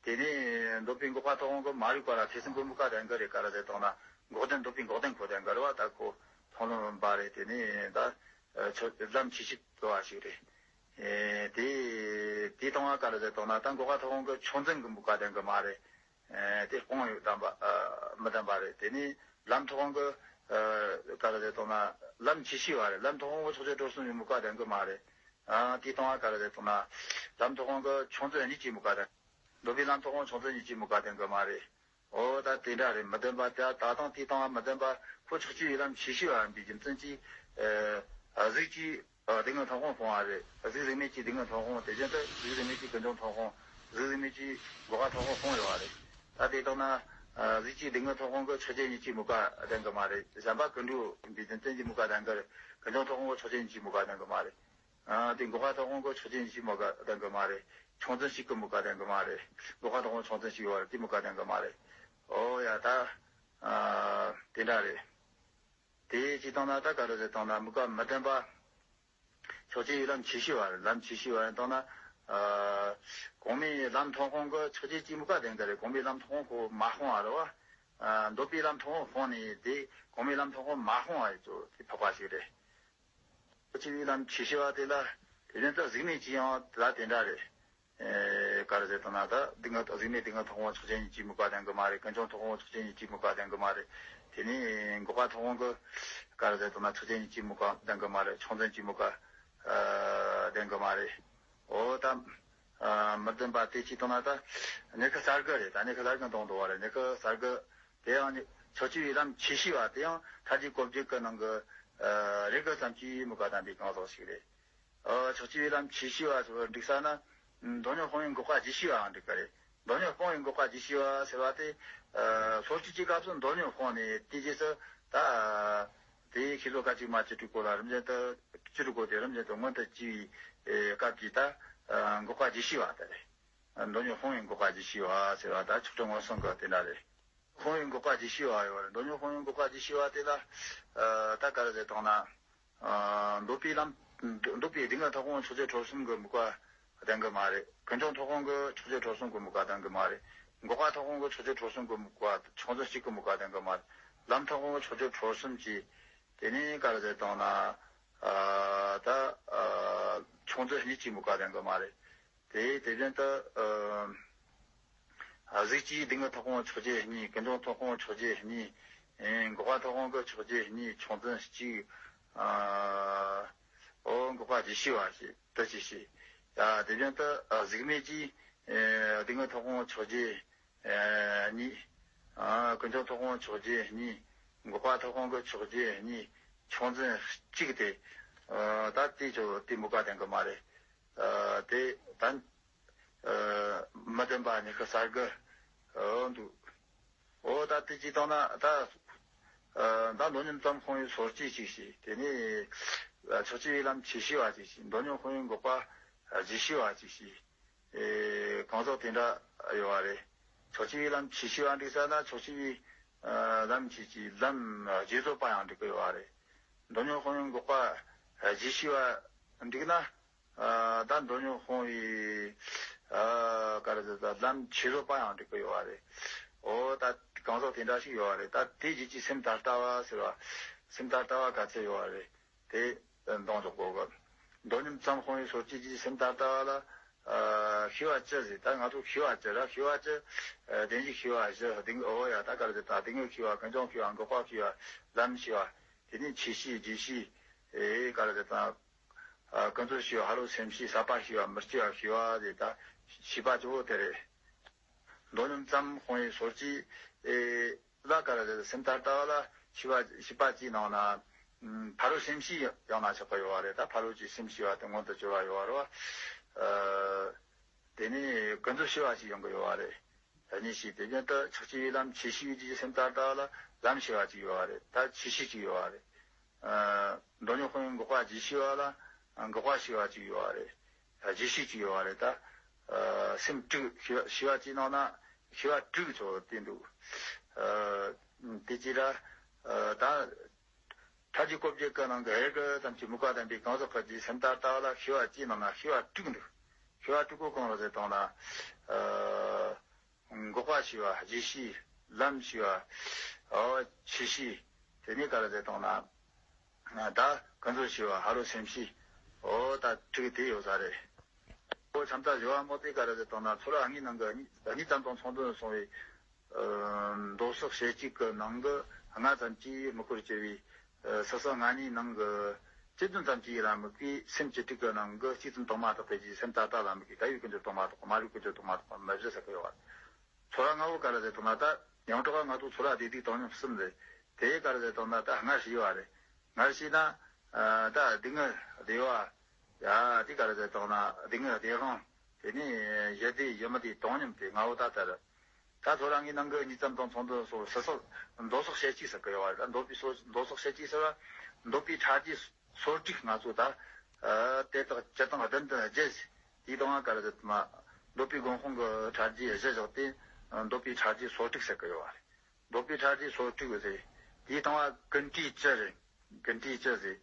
དེ་ནས་འདོད་པའི་འགོག་པ་མཐོང་སྤང་གི་མ་རིག་པ་ལ་ཐེ་ཚོམ་གྱི་དམིགས་པ་ལྡན་གི་རེད། ག་རེ་ཟེར་བཏང་ན་འགོག་བདེན། འདོད་པའི་འགོག་བདེན་ཁོ་ལྡན་གི་རེད་བ། ད་ཁོ་མཐོང་ལམ་པ་རེད། དེ་ནས་ད་ཆོས་ལམ་ཆོས་ཤེས་བ་ཞིག་རེད། ཨེ། དེ་དེ་བཏང་བ་ག་རེ་ཟེར་བཏང་ན་ད་འགོག་པ་མཐོང་སྤང་གི་ཆོས་འཛིན་གྱི་དམིགས་པ་ལྡན་གི་མ་རེད། ཨེ། དེ་སྤོང་ཡུལ་ལྡན་པ། ཨ། མི་ལྡན་པ་རེད། དེ་ནས་ལམ་མཐོང་སྤང་གི། ཨ། ག་རེ་ཟེར་བཏང་ན་ལམ་ཆོས་ཤེས་པ་རེད། ལམ་མཐོང་སྤང་གི་ཕྱོགས་ཆོས་གྲོལ་གསུམ་གྱི་དམིགས་པ་ལྡན་གི་མ་རེད། ཨ། དེ་བཏང་བ་ག་རེ་ཟེར་བཏང་ན་ལམ་མཐོང་སྤང་གི་ཆོས་འཛིན་གཉིས་ཀྱི་དམིགས་པ་ལྡན། འདོད་པའི་ལམ་མཐོང་སྤང་ཆོས་འཛིན་གཉིས་ཀྱི་དམིགས་པ་ལྡན་གི་མ་རེད། འོ་ད་དེ་འདྲ་རེད། མི་ལྡན་པ་དེ་ད་དང་དེ་བཏང་བ་མི་ལྡན་པ་ཁོ་ཕྱོགས་ཆོས་ཡུལ་ལམ་ཆོས་ཤེས་པ་ཡིན་པའི་རྒྱུ་མཚན་གྱིས། ཨ། གཟུགས་ཀྱི། ཨ། སྡུག་བསྔལ་མཐོང་སྤང་སྤོང་བ་རེད། གཟུགས་གཟུགས་མེད་ཀྱི་སྡུག་བསྔལ་མཐོང་སྤང་། དེ་བཞིན་དུ་གཟུགས་གཟུགས་མེད་ཀྱི་ཀུན་འབྱུང་མཐོང་སྤང་། གཟུགས་གཟུགས་མེད་ཀྱི་འགོག་པ་མཐོང་སྤང་སྤོང་ཡོད་པ་རེད། ད་དེ་ལྟར་ན། ཨ། གཟུགས་ཀྱི་སྡུག་བསྔལ་མཐོང་སྤང་གི་ཆོས་ཅན་གཉིས་ཀྱི་དམིགས་པ་ལྡན་གི་མ་རེད། གཞན་པ་ཀུན་འགྲོ་ཡིན་པའི་རྒྱུ་མཚན་གྱིས་དམིགས་པ་ལྡན་གི་རེད། ཀུན་འབྱུང་མཐོང་སྤང་གི་ཆོས་ཅན་གཉིས་ཀྱི་དམིགས་པ་ལྡན་གི་མ་རེད། ཨ། དེ་འགོག་པ་མཐོང་སྤང་གི་ཆོས་ཅན་གཉིས་ཀྱི་དམིགས་པ་ལྡན་གི་མ་རེད། ཆོས་འཛིན་གཅིག་གི་དམིགས་པ་ལྡན་གི་མ་རེད། འགོག་པ་མཐོང་སྤང་ཆོས་འཛིན་གཅིག་ཡོད་པ་རེད། དེ་དམིགས་པ་ལྡན་གི་མ་རེད། འོ་ཡ་ད། ཨ། དེ་འདྲ་རེད། དེ་ཅི་བཏང་ན་ད་ག་རེ་ཟེར་བཏང་ན་དམིགས་པ་མི་ལྡན་པ། ཕྱོགས་ཆོས་ཡུལ་ལམ་ཆོས་ཤེས་པ་རེད། ལམ་ཆོས་ཤེས་པ་ཡིན་བཏང་ན། ཨ། གོང་མའི་ལམ་མཐོང་སྤང་གི་ཆོས་ཅན་གྱི་དམིགས་པ་ལྡན་གི་རེད། གོང་མའི་ལམ་མཐོང་སྤང་ཁོ་མ་སྤོང་བ་རེད་བ། ཨ། འདོད་པའི་ལམ་མཐོང་སྤང་སྤངས་ནས་དེ་གོང་མའི་ལམ་མཐོང་སྤང་མ་སྤོང་བ་ཡིན་ཚོ་དེ་འཕགས་པ་ཞིག་རེད། ཕྱོགས་ཆོས་ཡུལ་ལམ་ཆོས་ཤེས་པ་དེ་ལ་དེ་བཞིན་དུ་གཟུགས་མེད་ཀྱི་ཡང་ལ་དེ་འདྲ་རེད། ཨེ། ག་རེ་ཟེར་བཏང་ན་ད་སྡུག་བསྔལ་གཟུགས་མེད་སྡུག་བསྔལ་མཐོང་སྤང་ཆོས་ཅན་གཉིས་ཀྱི་དམིགས་པ་ལྡན་གི་མ་རེད། ཀུན་འབྱུང་མཐོང་སྤང་ཆོས་ཅན་གཉིས་ཀྱི་དམིགས་པ་ལྡན་གི་མ་རེད། དེ་ནས་འགོག་པ་མཐོང་སྤང་གི་ག་རེ་ཟེར་བཏང་ན་ཆོས་ཅན་གཉིས་ཀྱི་དམིགས་པ་ལྡན་གི་མ་རེད། ཆོས་འཛིན་གྱི་དམིགས་པ། ཨ། ལྡན་གི་མ་རེད། འོ་ད། ཨ། མི་ལྡན་པ་དེ་ཅི་བཏང་ན་ད་ཉི་ཤུ་རྩ་དགུ་རེད། ད་ཉི་ཤུ་རྩ་དགུ་འདོན་འདོད་པ་རེད། ཉི་ཤུ་རྩ་དགུ་དེ་ཡང་ནི་ཕྱོགས་ཆོས་ཡུལ་ལམ་ཆོས་ཤེས་པ་དེ་ཡང་མཐར་གྱིས་གོ་བརྗོད་ཀྱི་ནང་གི། ཨ། རེ་སྒུག་ཙམ་གྱི་དམིགས་པ་ལྡན་པའི་གང་ཟག་ཞིག་རེད། ཨ། ཕྱོགས་ཆོས་ཡུལ་ལམ་ཆོས་ཤེས་པ་སོགས་འགྲིག་ས་ན། མདོ་ཉོན་ཧོང་ཡུལ་འགོག་པ་རྗེས་ཤེས་པའང་འགྲིག་གི་རེད། མདོ་ཉོན་ཧོང་ཡུལ་འགོག་པ་རྗེས་ཤེས་པ་ཟེར་བ་དེ། ཨ། སོ་སྐྱེས་ཀྱི་སྐབས་སུ་མདོ་ཉོན་ཧོང་ནས་དེའི་རྗེས་སུ་ད། དེའི་ཤེས་བཟོད་སྐད་ཅིག་མ་བཅུ་དྲུག་པོ་ལ་རིམ་བཞིན་དུ་བཅུ་དྲུག་པོ་དེ་རིམ་བཞིན་དུ་མངོན་དུ་བྱས་པའི་སྐབས་ཀྱི་ད་འགོག་པ་རྗེས་ཤེས་པ་དེ་རེད། མདོ་ཉོན་ཧོང་ཡུལ་འགོག་པ་རྗེས་ཤེས་པ་ཟེར་བ་ད་ཆོས་སྐྱོང་མངོན་སུམ་གྱི་དེ་འདྲ་རེད། ཧོང་ཡུལ་འགོག་པ་རྗེས་ཤེས་པ་ཡོད་རེད། མདོ་ཉོན་ཧོང་ཡུལ་འགོག་པ་རྗེས་ཤེས་པ་དེ་ལ་ད་ག་རེ་ཟེར་བཏང་ན། ཨ། འདོད་པའི་ལམ། འདོད་པའི་སྡུག་བསྔལ་མཐོང་སྤང་ཕྱོགས་ཆོས་གྲོལ་གསུམ་གྱི་དམིགས་པ་ལྡན་གྱི་མ་རེད། ཀུན་འབྱུང་མཐོང་སྤང་གི་ཕྱོགས་ཆོས་གྲོལ་གསུམ་གྱི་དམིགས་པ་ལྡན་གྱི་མ་རེད། འགོག་པ་མཐོང་སྤང་གི་ཕྱོགས་ཆོས་གྲོལ་གསུམ་གྱི་དམིགས་པ་ཆོས་འཛིན་གཅིག་གི་དམིགས་པ་ལྡན་གྱི་མ་རེད། ལམ་མཐོང་སྤང་གི་ཕྱོགས་ཆོས་གྲོལ་གསུམ་གྱི། དེ་ནས་ག་རེ་ཟེར་བཏང་ན། ཨ། ད། ཨ། ཆོས་འཛིན་གཉིས་ཀྱི་དམིགས་པ་ལྡན་གྱི་མ་རེད། དེ་དེ་བཞིན་དུ། ཨ། གཟུགས་ཀྱི་སྡུག་བསྔལ་མཐོང་སྤང་ཕྱོགས་ཆོས་གཉིས། ཀུན་འབྱུང་མཐོང་སྤང་ཕྱོགས་ཆོས་གཉིས། ཨེ། འགོག་པ་མཐོང་སྤང་གི་ཕྱོགས་ཆོས་གཉིས། ཆོས་འཛིན་གཅིག་ཨ། འོ་འགོག་པ་རྗེས་ཤེས་པ་ཞེས་དེ་ཅི་ཞེས། ཡ། དེ་བཞིན་དུ། ཨ། གཟུགས་མེད་ཀྱི། ཨེ། སྡུག་བསྔལ་མཐོང་སྤང་ཕྱོགས་ཆོས། ཨེ། གཉིས། ཨ། ཀུན་འབྱུང་མཐོང་སྤང་ཕྱོགས་ཆོས་གཉིས། འགོག་པ་མཐོང་སྤང་གི་ཕྱོགས་ཆོས་གཉིས། ཆོས་འཛིན་གཅིག་སྟེ། ཨ། ད་དེ་ཚོ་དེ་དམིགས་པ་ལྡན་གྱི་མ་རེད། ཨ། དེ་ད། ཨ། མི་ལྡན་པ་ཉི་ཤུ་རྩ་དགུ། ཨ། འདུག་འོ་ད་དེ་ཅི་བཏང་ན་ད། ཨ། ད་མདོ་ཉོན་ཙམ་ཧོང་ཡུལ་སོ་སྐྱེས་གཅིག་བྱས། དེ་ནས་ཕྱོགས་ཆོས་ཡུལ་ལམ་ཆོས་ཤེས་པ་གཅིག་བྱས། མདོ་ཉོན་ཧོང་ཡུལ་འགོག་པ་རྗེས་ཤེས་པ་གཅིག་བྱས། ཨེ། གང་ཟག་དེ་འདྲ་ཡོད་པ་རེད། ཕྱོགས་ཆོས་ཡུལ་ལམ་ཆོས་ཤེས་པ་འགྲིག་ས་ན་ཕྱོགས་ཆོས་ཡུལ། ཨ། ལམ་ཆོས་ཀྱི་ལམ་རྗེས་བཟོད་པ་ཡང་འགྲིག་གི་ཡོད་པ་རེད། མདོ་ཉོན་ཧོང་ཡུལ་འགོག་པ་རྗེས་ཤེས་པ་འགྲིག་ན། ཨ། ད་མདོ་ཉོན་ཧོང་བའི། ཨ། ག་རེ་ཟེར་ད་ལམ་ཆོས་བཟོད་པ་ཡང་འགྲིག་གི་ཡོད་པ་རེད། འོ་ད་གང་ཟག་དེ་འདྲ་ཞིག་ཡོད་རེད། ད་དེ་རྗེས་ཀྱི་སེམས་ད་ལྟ་བ་ཟེར་བ། སེམས་ད་ལྟ་བ་ག་ཚད་ཡོད་རེད། དེ་འདོན་འཇོག་དགོས་གི། མདོ་ཉམས་ཙམ་སྤོང་བའི་སོར་བཅད་ཀྱི་སེམས་ད་ལྟ་བ་ལ། ཨ། ཤེས་པ་བཅུ་ཟེར། ད་ང་ཚོ་ཤེས་པ་བཅུ་ར། ཤེས་པ་བཅུ། ཨ། བདེན་བཞིའི་ཤེས་པ་བཞི། སྡུག་བསྔལ། འོ་ཡ། ད་ག་རེ་ཟེར། ད་སྡུག་བསྔལ་ཤེས་པ། ཀུན་འབྱུང་ཤེས་པ། འགོག་པ་ཤེས་པ། ལམ་ཤེས་པ། དེ་ནས་ཆོས་ཤེས། རྗེས་ཤེས། ཨེ། ག་རེ་ཟེར། ད། ཨ། ཀུན་རྫོབ་ཤེས་པ། ཕ་རོལ་སེམས་ཤེས། ཟད་པ་ཤེས་པ། མི་སྐྱེ་བ་ཤེས་པ་ཟེར། ད་ཤེས་པ་གཙོ་བོ་དེ་རེད། མདོ་ཉམས་ཙམ་སྤོང་བའི་སོར་བཅད། ཨེ། ལ་ག་རེ་ཟེར། སེམས་ད་ལྟ་བ་ལ་ཤེས་པ། ཤེས་པ་བཅུའི་ནང་ན། ཨམ། ཕ་རོལ་སེམས་ཤེས་ཡང་ན་ཆགས་ཀྱི་ཡོད་པ་རེད། ད་ཕ་རོལ་གྱི་སེམས་ཤེས་པ་དེ་མངོན་དུ་གྱུར་པ་ཡོད་པ་རེད་པ། ཨ། དེ་ནས་ཀུན་རྫོབ་ཤེས་པ་ཞིག་ཡོང་གི་ཡོད་པ་རེད། གཉིས་ཤེས། དེ་བཞིན་དུ་ཆགས་ཆེ་བའི་ལམ། ཆོས་ཤེས་ཀྱི་སེམས་ད་ལྟ་བ་ལ་ལམ་ཤེས་པ་གཅིག་ཡོད་པ་རེད། ད་ཆོས་ཤེས་གཅིག་ཡོད་པ་རེད། ཨ། མདོ་ཉམས་སྤོང་བའི་འགོག་པ་རྗེས་ཤེས་པ་ལ་འགོག་པ་ཤེས་པ་གཅིག་ཡོད་པ་རེད། རྗེས་ཤེས་གཅིག་ཡོད་པ་རེད། ད། ཨ། སེམས་དྲུག་ཤེས་པ། ཤེས་པ་བཅུའི་ནང་ན་ཤེས་པ་དྲུག་ཚོ་བསྟན་འདུག། ཨ། དེ་གཅིག་ར། ཨ། ད། ཕྲ་རྒྱས་སྐོར་བརྒྱད་ཀྱི་ནང་གི་ཧེ་ཀ་ཙམ་གྱི་དམིགས་པ་ལྡན་པའི་གང་ཟག་ཁ་ཅིག་སེམས་ད་ལྟ་བ་ལ་ཤེས་པ་བཅུའི་ནང་ན་ཤེས་པ་དྲུག་འདུག། ཤེས་པ་དྲུག་པོ་གང་རེད་ཟེར་བཏང་ན། ཨ། འགོག་པ་ཤེས་པ། རྗེས་ཤེས། ལམ་ཤེས་པ། འོ། ཆོས་ཤེས། དེ་ནས་ག་རེ་ཟེར་བཏང་ན། ད་ཀུན་རྫོབ་ཤེས་པ། ཕ་རོལ་སེམས་ཤེས། འོ། ད་དྲུག་དེ་ཡོད་ས་རེད། འོ། ཆ་མཐའ་བཞི་པ་མོ་དེ་ག་རེ་ཟེར་བཏང་ན། ཚོར་བ་དངོས་སྣང་གི་གཉིས། གཉིས་ཙམ་དང་ཚོགས་འདུ་སོང་བའི། ཨ། མདོ་སོགས་ཞལ་གཅིག་གི་ནང་གི་ལྔ་ཙམ་གྱིས་དམིགས་པར་གྱུར་པའི། ཨ། སོ་སོ་ལྔ་གཉིས་ནང་གི་བཅུ་བདུན་ཙམ་གྱིས་ར་དམིགས་པའི་སེམས་བཅུ་དྲུག་གི་ནང་གི་གཅིག་ཙམ་དང་མ་དག་པའི་གི་སེམས་ད་ལྟ་ལ་དམིགས་པའི་ལྟ་བའི་ཀུན་རྫོབ་དང་མ་དག་པ། མ་རིག་ཀུན་རྫོབ་དང་མ་དག་པ། མི་བཞི་ཟེར་གི་ཡོད་པ། ཚོར་བ་ལྔ་པོ་ག་རེ་ཟེར་བཏང་ན། ད་ཡོངས་གྲགས་ང་ཚོ་ཚོར་བ་བདེ་སྡུག་བཏང་སྙོམས་གསུམ་རེད། དེ་ག་རེ་ཟེར་བཏང་ན། ད་སྔར་བྱས་པ་རེད། སྔར་བྱས་ན། ཨ། ད་སྡུག་བསྔལ་བདེ་བ། ཡ། དེ་ག་རེ་ཟེར་བཏང་ན། སྡུག་བསྔལ་བདེ་དབང་། དེ་ནས་ཡིད་བདེ་ཡིད་མི་བདེ་བཏང་སྙོམས་དེ་ལྔ་པོ་ད་ལྟར། ད་ཚོར་བ་དངོས་སྣང་གི་གཉིས་ཙམ་དང་ཚོགས་འདུ་སོགས། སོ་སོ་མདོ་སོགས་ཞལ་གཅིག་ཟེར་གི་ཡོད་པ་རེད། ད་འདོད་པའི་སོ། མདོ་སོགས་ཞལ་གཅིག་ཟེར་བ། འདོད་པའི་ཕྲ་རྒྱས་སོར་དྲུག་ང་ཚོ་ད། ཨ། དེ་དག་སྤྱིར་བཏང་བདུན་དང་བརྒྱད། དེའི་སྟེང་བ་ག་རེ་ཟེར་བཏང་ན། འདོད་པའི་སྒོམ་དཔང་གི་ཕྲ་རྒྱས་བཞི་བཞག་སྟེ། འདོད་པའི་ཕྲ་རྒྱས་སོར་དྲུག་ཟེར་གི་ཡོད་པ་རེད། འདོད་པའི་ཕྲ་རྒྱས་སོར་དྲུག་ཟེར། དེའི་སྟེང་བ་ཀུན་བྲལ་བཅུ་རེད། ཀུན་བྲལ་བཅུ་ཟེར།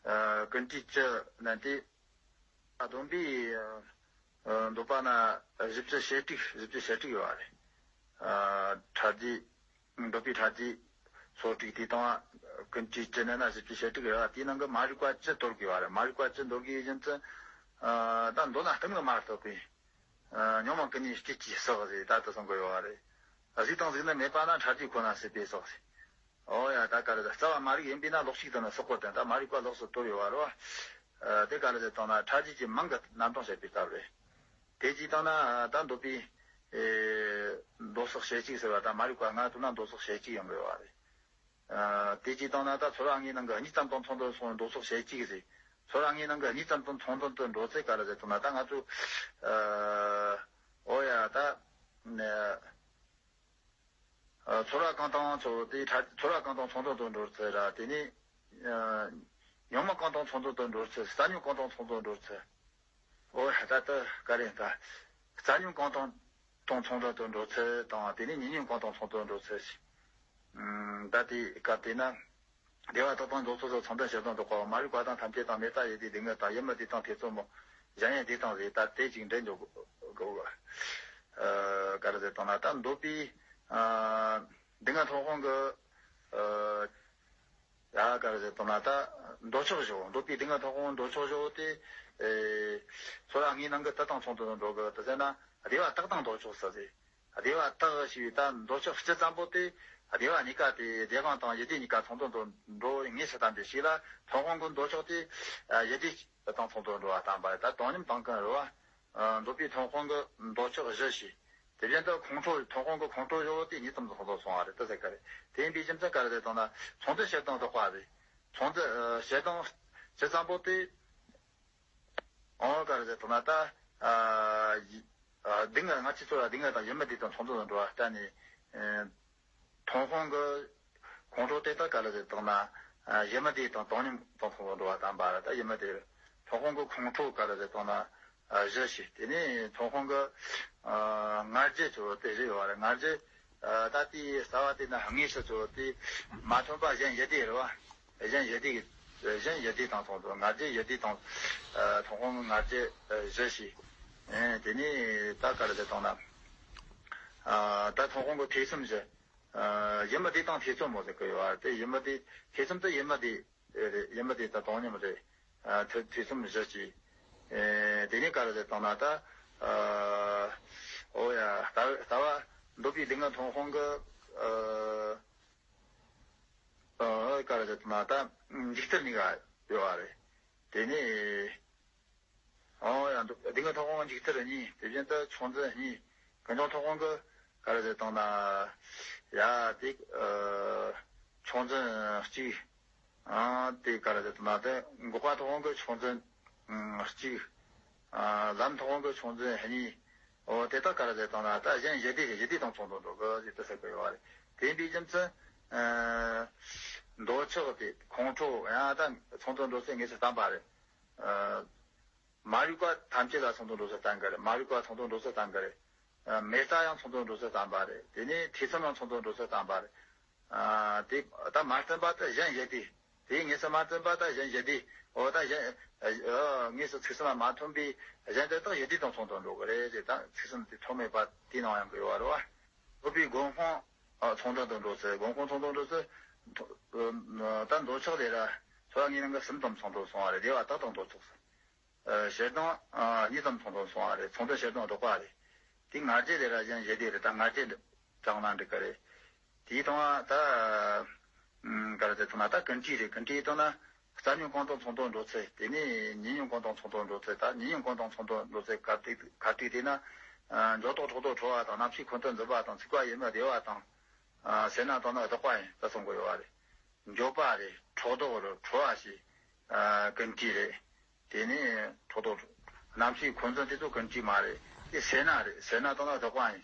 ཨ། ཀུན་བྲལ་བཅུ་ན་དེ། ཨ། སྡོམ་པའི། ཨ། འདོད་པ་ན་བཞི་བཅུ་ཞེ་དྲུག། བཞི་བཅུ་ཞེ་དྲུག་ཡོད་པ་རེད། ཨ། ཕྲ་རྒྱས། འདོད་པའི་ཕྲ་རྒྱས་སོར་དྲུག། དེའི་སྟེང་བ་ཀུན་བྲལ་བཅུ་ན་ན་བཞི་བཅུ་ཞེ་དྲུག་རེད་པ། དེའི་ནང་གི་མ་རིག་པ་བཅུ་དོར་དགོས་པ་རེད། མ་རིག་པ་བཅུ་དོར་དགོས་ཡིན་ཙང་། ཨ། ད་འདོད་ན་གཏི་མུག་མ་གཏོགས་པའི། ཨ། ཉོན་མོངས་ཀུན་ནས་སྐྱེད་ཅེས་བསགས་ཟེར། ད་ལྟ་གསུང་གི་ཡོད་པ་རེད། གཟིགས་དང་གཟིགས་ནི་མེད་པ་ན། ཕྲ་རྒྱས་ཁོ་ན་སྲིད་པས་བསགས་ཟེར། འོ་ཡ། ད་ག་རེ་ཟེར། རྩ་བ་མ་རིག་ཡིན་པས་ན། ལོག་ཤེས་དང་ནི་བསགས་པ་དང་། ད་མ་རིག་པ་ལོགས་སུ་དོར་ཡོད་པ་རེད་པ། ཨ། དེ་ག་རེ་ཟེར་བཏང་ན། ཕྲ་རྒྱས་ཀྱི་མིང་གི་རྣམ་གྲངས་བཤད་པའི་སྐབས་རེད། དེ་གཅིག་བཏང་ན། ད་འདོད་པའི། ཨེ། མདོ་སོགས་ཞལ་གཅིག་ཟེར་བ་ད་མ་རིག་པ་ལྔ་དོར་ན་མདོ་སོགས་ཞལ་གཅིག་ཡོང་གི་ཡོད་པ་རེད། ཨ། དེ་གཅིག་བཏང་ན། ད་ཚོར་བ་དངོས་སྣང་གི་གཉིས་ཙམ་དང་ཚོགས་འདུ་སོང་མདོ་སོགས་ཞལ་གཅིག་ཟེར། ཚོར་བ་དངོས་སྣང་གི་གཉིས་ཙམ་དང་ཚོགས་འདུ་དུ་འགྲོ་ཚེ་ག་རེ་ཟེར་བཏང་ན། ད་ང་ཚོ། ཨ། འོ་ཡ། ད། ཨ། ཚོར་བ་གང་དང་ཚོགས་དེ། ཚོར་བ་གང་དང་ཚོགས་འདུ་དུ་འགྲོ་ཚེ་ར། དེ་ནས། ཨ། ཉོན་མོངས་གང་དང་ཚོགས་འདུ་དུ་འགྲོ་ཚེ། རྩ་ཉོན་གང་དང་ཚོགས་འདུ་འགྲོ་ཚེ། འོ་ད་ལྟ་ག་རེ་ད། རྩ་ཉོན་གང་དང་དང་ཚོགས་འདུ་དུ་འགྲོ་ཚེ་དང་། དེ་ནས་ཉེ་ཉོན་གང་དང་ཚོགས་འདུ་འགྲོ་ཚེ། ཨ། ད་དེ་སྐབས་དེ་ན། བདེ་བ་དག་དང་འདོད་ཆགས་སོགས་ཚང་དོན་ཞེ་སྡང་དང་བྲལ་བ། མ་རིག་པ་དང་ཐམས་ཅད་དང་། མེད་ལྟ་ཡིད་བདེ་སྡུག་བསྔལ་དང་། ཡིད་མི་བདེ་དང་ཐེ་ཚོམ་སྨོན། གཞན་ཡང་བདེ་དང་ཟེར། ད་དེ་གཅིག་འདྲེན་འཇོག་དགོས། ཨ། ག་རེ་ཟེར་བཏང་ན། ད་འདོད་པའི། ཨ། སྡུག་བསྔལ་མཐོང་སྤང་གི། ཨ། ཡ། ག་རེ་ཟེར་བཏང་ན། ད་འདོད་ཆགས་བཞི་པོ། འདོད་པའི་སྡུག་བསྔལ་མཐོང་སྤང་འདོད་ཆགས་བཞི་པོ་དེ། ཨེ། ཚོར་བ་དངོས་སྣང་གི་དག་དང་ཚོགས་འདུ་དུ་འགྲོ་གི། དེ་ཟེར་ན་བདེ་བ་དག་དང་འདོད་ཆགས་ཟེར་ཟེར། བདེ་བ་དག་ཞེས་པའི་ད་འདོད་ཆགས་སྤྱི་ཙམ་པོ་དེ། བདེ་བ་གཉིས་ཀ་དེ། བདེ་དབང་དང་ཡིད་བདེ་གཉིས་ཀ་ཚོགས་འདུ་དུ་འགྲོ་བའི་ངེས་སུ་བསྟན་པའི་ཞིག་ལ། མཐོང་སྤང་གི་འདོད་ཆགས་དེ། ཨ། ཡིད་བདེ་དང་ཚོགས་འདུ་འགྲོ་བ་བསྟན་པ་རེད། ད་བཏང་སྙོམས་བཏང་ཀུན་རེད་པ། ཨ། འདོད་པའི་མཐོང་སྤང་གི་འདོད་ཆགས་བཞི་ཞེས། དེ་བཞིན་དུ་ཁོང་ཁྲོ། མཐོང་སྤང་གི་ཁོང་ཁྲོ་བཞི་པོ་དེ་གཉིས་ཙམ་དུ་ཚོགས་འདུ་སོང་བ་རེད། དེ་ཟེར་གི་རེད། དེ་ཡིན་པའི་རྒྱུ་མཚན་ག་རེ་ཟེར་བཏང་ན། ཚོགས་འདུ་ཞེ་སྡང་དང་བྲལ་བ་རེད། ཚོགས་འདུ། ཨ། ཞེ་སྡང་སྤྱི་ཙམ་པོ་དེ། འོ། ག་རེ་ཟེར་བཏང་ན། ད། ཨ། ཡི། ཨ། སྡུག་བསྔལ། ང་ཚོའི་ཚོར་བ་སྡུག་བསྔལ་དང་ཡིད་མི་བདེ་དང་ཚོགས་འདུ་དུ་འགྲོ་བ་ལྟ་ནས། ཨ། མཐོང་སྤང་གི་ཁོང་ཁྲོ་དེ་དག་ག་རེ་ཟེར་བཏང་ན། ཨ། ཡིད་མི་བདེ་དང་བཏང་སྙོམས་དང་ཚོགས་འདུ་འགྲོ་བ་བསྟན་པ་རེད། ད་ཡིད་མི་བདེ། མཐོང་སྤང་གི་ཁོང་ཁྲོ་ག་རེ་ཟེར་བཏང་ན། ཨ། བཞི་ཞེས། དེ་ནས་མཐོང་སྤང་གི། ཨ། ང་རྒྱལ་ཚོ་དེ་བཞི་ཡོད་པ་རེད། ང་རྒྱལ། ཨ། ད་དེའི་རྩ་བ་དེ་ན་དངོས་སུ་ཚོ་དེ་མ་ཐོན་པ་གཞན་ཡིད་བདེ་རེད་པ། གཞན་ཡིད་བདེ། གཞན་ཡིད་བདེ་དང་ཚོགས་འདུ། ང་རྒྱལ་ཡིད་བདེ་དང་། ཨ། མཐོང་སྤང་གི་ང་རྒྱལ། ཨ། བཞི་ཞེས། ཨེ། དེ་ནས་ད་ག་རེ་ཟེར་བཏང་ན། ཨ་ད་ཐོན་ཁུངས་ཀྱི་ཐེ་ཚོམ་བཞི། ཨ་ཡུལ་མི་བདེ་དང་ཐེ་ཚོམ་མོ་ཟེར་གི་ཡོད་རེད། དེ་ཡུལ་མི་བདེ་ཐེ་ཚོམ་དེ་ཡུལ་མི་བདེ་རེད། ཡུལ་མི་བདེ་དང་བཏང་སྙོམས་རེད། ཨ་ཐེ་ཐེ་ཚོམ་བཞི་གཅིག་ཨེ་དེ་ནས་ག་རེ་ཟེར་བཏང་ན་ད། ཨ་ཨོ་ཡ་ལྟ་ལྟ་བ་འདོད་པའི་སྡུག་བསྔལ་མཐོང་ཁུངས་ཀྱི་ཨ་ག་རེ་ཟེར་བཏང་ན་ད་འཇིག་མཐར་གཉིས་ཀ་ཡོད་རེད། དེ་ནས། ཨོ་ཡ་འདུག་སྡུག་བསྔལ་མཐོང་ཁུངས་འཇིག་མཐར་གཉིས། དེ་བཞིན་དུ་ཆུང་འཛིན་གཉིས། ཀུན་འབྱུང་མཐོང་ཁུངས་ཀྱི་ག་རེ་ཟེར་བཏང་ན། ཡ་དེ་ཨ་ཆུང་འཛིན་གཅིག་ཨ་དེ་ག་རེ་ཟེར་བཏང་ན་དེ་འགོག་པ་མཐོང་ཁུངས་ཀྱི་ཆུང་འཛིན་ཨ་གཅིག་ཨ་ལམ་མཐོང་ཁུངས་ཀྱི་ཆུང་འཛིན་གཉིས། ཨོ་དེ་དག་ག་རེ་ཟེར་བཏང་ན་ད་གཞན་ཞི་བདེ་ཞི་བདེ་དང་མཚུངས་དོན་འགྲོ་གི་ཞེས་དེ་ཟེར་གི་ཡོད་རེད། དེ་འདྲའི་རྒྱུ་མཚན་ཨ་འདོད་ཆགས་དེ་ཁོང་ཁྲོ་ཡང་ད་མཚུངས་དོན་འགྲོ་སའི་དངོས་སུ་བསྟན་པ་རེད། ཨ། མ་རིག་པ་ཐམས་ཅད་ལ་མཚུངས་དོན་འགྲོ་ས་བསྟན་གི་རེད། མ་རིག་པ་མཚུངས་དོན་འགྲོ་ས་བསྟན་གི་རེད། ཨ་མེད་རྟགས་ཡང་མཚུངས་དོན་འགྲོ་ས་བསྟན་པ་རེད། དེ་ནས་ཐེ་ཚོམ་ཡང་མཚུངས་དོན་འགྲོ་ས་བསྟན་པ་རེད། ཨ་དེ་ད་མ་བརྟེན་པ་ད་གཞན་ཞི་བདེ། དེའི་དངོས་སུ་མ་བརྟེན་པ་ད་གཞན་ཞི་བདེ། འོ་ད་གཞན་ཨ་དངོས་སུ་ཚིག་གསུམ་ལ་མ་ཐོན་པའི་གཞན་དེ་དག་ཞི་བདེ་དང་མཚུངས་དོན་འགྲོ་གི་རེད་ཅེས་ད་ཚིག་གསུམ་དེ་ཐོན་མེད་པ་དེའི་ནང་ཡང་གི་ཡོད་རེད་བ། འདོད་པའི་སྒོམ་དཔང་ཨ་མཚུངས་དོན་དུ་འགྲོ་ཚེ་སྒོམ་དཔང་མཚུངས་དོན་འགྲོ་ཚེ་ད་འདོད་ཆགས་དེ་ར་ཚོར་བ་དངོས་སྣང་གི་གསུམ་དང་མཚུངས་དོན་སོང་བ་རེད། བདེ་བ་དག་དང་འདོད་ཆགས་སོང་། ཨ་ཞེ་སྡང་ཨ་གཉིས་ཙམ་མཚུངས་དོན་སོང་བ་རེད། མཚུངས་དོན་ཞེ་སྡང་ལྡོག་པ་རེད། དེ་ང་རྒྱལ་དེ་ར་གཞན་ཞི་བདེ་རེད། ད་ང་རྒྱལ་དྲངས་ན་འགྲིག་གི་རེད། དེའི་སྟེང་ན་ད་ཨ་ག་རེ་ཟེར་ཐུབ་ན་ད་ཀུན་དཀྲིས་རེད། ཀུན་དཀྲིས་སྟེང་ན་རྩ་ཉོན་གང་དང་མཚུངས་དོན་འགྲོ་ཚེ། དེ་ནས་ཉེ་ཉོན་གང་དང་མཚུངས་དོན་འགྲོ་ཚེ། ད་ཉེ་ཉོན་གང་དང་མཚུངས་དོན་འགྲོ་ཚེ་ག་དུས་ག་དུས་དེ་ན་ཨ་འགྱོད་བདག་འཕྲོག་རྡོག་ཁྲོ་བ་དང་། རྣམ་ཤེས་འཁོན་དུ་འཛིན་པ་དང་། ཚིག་པ་ཡིད་མི་བདེ་བ་དང་། ཨ་སེར་སྣ་སྟེང་ན་ལྡོག་པ་ཡིན་ད་གསུང་གི་ཡོད་པ་རེད། འགྱོད་པ་རེད། འཕྲོག་རྡོག་རེད། ཁྲོ་བ་ཞེས་ཨ་ཀུན་དཀྲིས་རེད། དེ་ནས་འཕྲོག་རྡོག་རྣམ་ཤེས་འཁོན་འཛིན་དེ་ཚོ་ཀུན་དཀྲིས་མ་རེད། དེ་སེར་སྣ་རེད། སེར་སྣ་སྟེང་ན་ལྡོག་པ་ཡིན།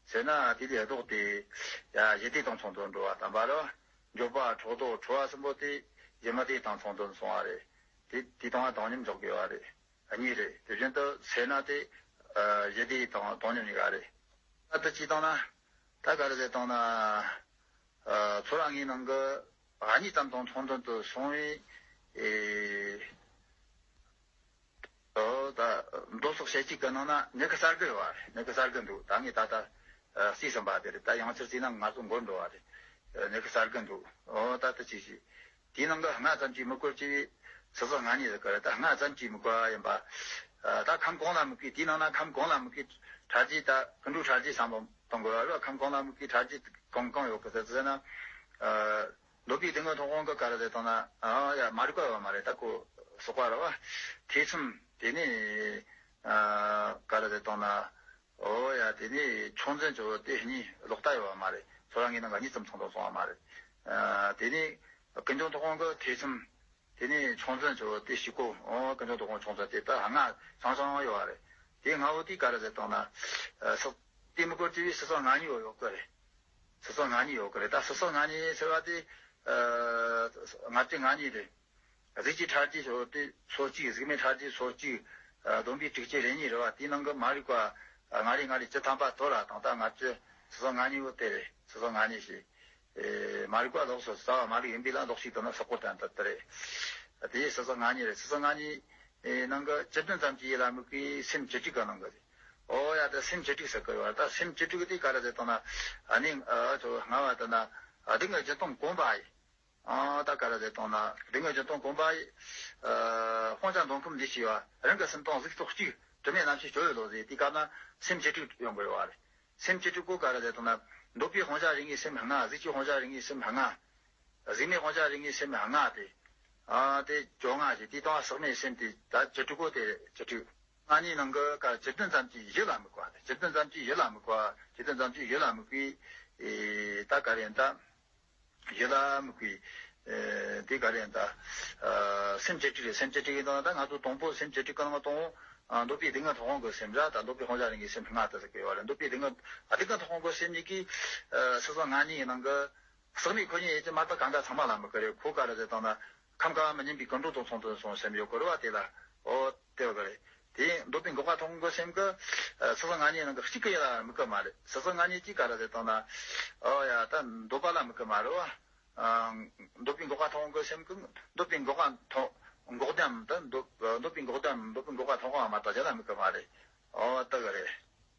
སེར་སྣ་དེ་ལས་ལྡོག་སྟེ་ཡ་ཞི་བདེ་དང་མཚུངས་དོན་འགྲོ་བ་བསྟན་པ་རེད། འགྱོད་པ་འཕྲོག་རྡོག་ཁྲོ་བ་གསུམ་པོ་དེ་ཡིད་མི་བདེ་དང་མཚུངས་དོན་སོང་བ་རེད། དེ་དེ་སྟེང་ན་བཏང་སྙོམས་འཇོག་དགོས་པ་རེད། གཉིས་རེད། དེ་བཞིན་དུ་སེར་སྣ་དེ་ཨ་ཞི་བདེ་དང་བཏང་སྙོམས་གཉིས་ཀ་རེད། ད་ལྟ་ཅི་བཏང་ན། ད་ག་རེ་ཟེར་བཏང་ན། ཨ་ཚོར་བ་དངོས་སྣང་གི་ཨ་གཉིས་ཙམ་དང་མཚུངས་དོན་དུ་སོང་བའི་ཨེ་ཨོ་ད་མདོ་སོགས་བཤད་ཅིག་གི་ནང་ན་མྱུ་གུ་གསལ་གི་ཡོད་རེད། མྱུ་གུ་གསལ་གི་འདུག་ད་ངས་ད་ལྟ་ཨ་རྩིས་ཟིན་པ་དེ་རེད། ད་ཡང་ཕྱིར་རྩིས་ན་ང་ཚོ་འགོར་འགྲོ་བ་རེད། ཨ་མྱུ་གུ་གསལ་གི་འདུག་ཨོ་ད་ལྟ་ཅི་ཞིག་དེའི་ནང་གི་ལྔ་ཙམ་གྱིས་དམིགས་བཀོད་བགྱི་བའི་སོ་སོ་ལྔ་གཉིས་ཟེར་གི་རེད། ད་ལྔ་ཙམ་གྱིས་དམིགས་པ་ཡིན་པ། ཨ་ད་ཁམས་གང་ལ་དམིགས་པའི་དེའི་ནང་ན་ཁམས་གང་ལ་དམིགས་པའི་ཕྲ་རྒྱས། ད་ཀུན་འགྲོ་ཕྲ་རྒྱས་བསམ་བློ་གཏོང་དགོས་པ་རེད། ཁམས་གང་ལ་དམིགས་པའི་ཕྲ་རྒྱས་གང་གང་ཡོད་གི་ཟེར་ཟེར་ན། ཨ་འདོད་པའི་སྡུག་བསྔལ་མཐོང་ཁུངས་གི་ག་རེ་ཟེར་བཏང་ན། ཨ་ཡ་མ་རིག་པ་ཡོད་མ་རེད། ད་ཁོ་སོགས་པ་རེད་བ། ཐེ་ཚོམ། དེ་ནས་ཨ་ག་རེ་ཟེར་བཏང་ན། ཨོ་ཡ་དེ་ནས་ཆུང་འཛིན་གྱི་དེ་གཉིས་ལོག་ལྟ་ཡོད་པ་མ་རེད། ཚོར་བ་དངོས་སྣང་གཉིས་ཙམ་མཚུངས་དོན་སོང་བ་མ་རེད། ཨ་དེ་ནས་ཀུན་འབྱུང་མཐོང་ཁུངས་ཀྱི་ཐེ་ཚོམ། དེ་ནས་ཆུང་འཛིན་གྱི་དེ་གཅིག་པོ། ཨོ་ཀུན་འབྱུང་མཐོང་ཁུངས་ཆུང་འཛིན་དེ་ད་ལྔ་ཚང་ཚང་ཡོད་པ་རེད། དེ་ལྔ་བོ་དེ་ག་རེ་ཟེར་བཏང་ན། ཨ་སོགས་དེ་དམིགས་བཀོད་བགྱི་བའི་སོ་སོ་ལྔ་གཉིས་ཡོད་ཡོད་གི་རེད། སོ་སོ་ལྔ་གཉིས་ཡོད་གི་རེད། ད་སོ་སོ་ལྔ་གཉིས་ཟེར་བ་དེ་ཨ་ལྔ་བཅུ་ང་གཉིས་རེད། གཟུགས་ཀྱི་ཕྲ་རྒྱས་སོ་དེ་སོ་གཅིག་གཟུགས་མེད་ཕྲ་རྒྱས་སོ་གཅིག་ཨ་བསྡོམས་པས་དྲུག་ཅུ་རེ་གཉིས་རེད་བ། དེའི་ནང་གི་མ་རིག་པ་ཨ་ལྔ་རེ་ལྔ་རེ་བཅུ་ཐམ་པ་དོར་བ་དང་། ད་ལྔ་བཅུ། སོ་སོ་ལྔ་གཉིས་བོ་དེ་རེད། སོ་སོ་ལྔ་གཉིས་ཤིག་ཨེ་མ་རིག་པ་ལོགས་སུ་རྩ་བ་མ་ལུས་ཡིན་པས་ལ་ལྡོག་ཕྱོགས་དོན་ལ་སོགས་པ་དང་དེ་རེད། དེ་སོ་སོ་ལྔ་གཉིས་རེད། སོ་སོ་ལྔ་གཉིས་ཨེ་ནང་གི་བཅུ་བདུན་ཙམ་གྱི་ཡུལ་ལ་དམིགས་པའི་སེམས་བཅུ་དྲུག་གི་ནང་གི་རེད། ཨོ་ཡ་ད་སེམས་བཅུ་དྲུག་ཟེར་གི་ཡོད་རེད། ད་སེམས་བཅུ་དྲུག་དེ་ག་རེ་ཟེར་བཏང་ན། ཨ་ནི་ཨ་ཚོ་ལྔ་བ་དེ་ན་ཨ་སྡུག་བསྔལ་བརྒྱད་སྟོང་གོམས་པ་ཡིན། ཨ་ད་ག་རེ་ཟེར་བཏང་ན་སྡུག་བསྔལ་བརྒྱད་སྟོང་གོམས་པ་ཡི། ཨ་སྤང་བྱ་འདོད་ཁམས་འདི་ཞེས་པ་རང་གི་སེམས་དང་གཟུགས་སོགས་གཅིག་དྲི་མེད་རྣམ་ཤེས་སྤྱོད་ཡུལ་ལོ་ཟེར། དེའི་སྐབས་ན་སེམས་བཅུ་དྲུག་ཡོང་དགོས་པ་རེད། སེམས་བཅུ་དྲུག་གོ་ག་རེ་ཟེར་བཏང་ན། འདོད་པའི་དབང་བྱ་རིགས་ལྔའི་སེམས་ལྔ། གཟུགས་ཀྱི་དབང་བྱ་རིགས་ལྔའི་སེམས་ལྔ། གཟུགས་མེད་དབང་བྱ་རིགས་ལྔའི་སེམས་ལྔ་སྟེ། ཨ་དེ་བཅོ་ལྔ་ཞེས་དེའི་སྟེང་ཟག་མེད་སེམས་དེ་ད་བཅུ་དྲུག་གོ་དེ་རེད། བཅུ་དྲུག་ལྔ་གཉིས་ནང་གི་ག་བཅུ་བདུན་ཙམ་གྱི་ཡུལ་ལ་དམིགས་པ་དེ། བཅུ་བདུན་ཙམ་གྱི་ཡུལ་ལ་དམིགས་པ། བཅུ་བདུན་ཙམ་གྱི་ཡུལ་ལ་དམིགས་པའི་ཨེ་ད་ག་རེ་ད། ཡུལ་ལ་དམིགས་པའི་ཨེ་དེ་ག་རེ་ད། ཨ་སེམས་བཅུ་དྲུག་རེད། སེམས་བཅུ་དྲུག་ཡིན་དང་ད་ང་ཚོ་དང་པོ་སེམས་བཅུ་དྲུག་གི་ནང་དང་། ཨ་འདོད་པའི་སྡུག་བསྔལ་མཐོང་ཁུངས་ཀྱི་སེམས་ར། ད་འདོད་པའི་དབང་བྱ་རིགས་ལྔའི་སེམས་ལྔ་དེ་ཟེར་གི་ཡོད་རེད། འདོད་པའི་སྡུག་བསྔལ་ཨ་སྡུག་བསྔལ་མཐོང་ཁུངས་ཀྱི་སེམས་གཉིས་ཀྱིས་ཨ་སོ་སོ་ལྔ་གཉིས་ཀྱི་ནང་གི་ཟག་མེད་ཁོ་ཉིད་ཡིན་གྱི་མ་གཏོགས་གང་ག་ཚང་མ་ལ་དམིགས་ཀྱི་རེད། ཁོ་ག་རེ་ཟེར་བཏང་ན་ཁམས་གང་མི་མཉམ་པའི་ཀུན་འགྲོ་དང་མཚུངས་དོན་སོང་སེམས་ཡོད་ཀྱི་རེད་བ། དེ་ལ་ཨོ་དེ་བ་གི་རེད། དེ་འདོད་པའི་འགོག་པ་མཐོང་ཁུངས་ཀྱི་སེམས་ཀྱིས་ཨ་སོ་སོ་ལྔ་གཉིས་ནང་གི་གཅིག་གི་ཡུལ་ལ་དམིགས་ཀྱི་མ་རེད། སོ་སོ་ལྔ་གཉིས་ཀྱིས་ག་རེ་ཟེར་བཏང་ན་ཨོ་ཡ་ད་འདོད་པ་ལ་དམིགས་ཀྱི་མ་རེད་བ། ཨ་འདོད་པའི་འགོག་པ་མཐོང་ཁུངས་ཀྱི་སེམས་ཀྱིས་འདོད་པའི་འགོག་པ་མཐོང་འགོག་བདེ་འམ་ད་འདོད་འདོད་པའི་འགོག་བདེ་འམ་འདོད་པའི་འགོག་པ་མཐོང་ཁུངས་མ་གཏོགས་གཞན་ལ་དམིགས་ཀྱི་མ་རེད། ཨོ་དེ་གི་རེད།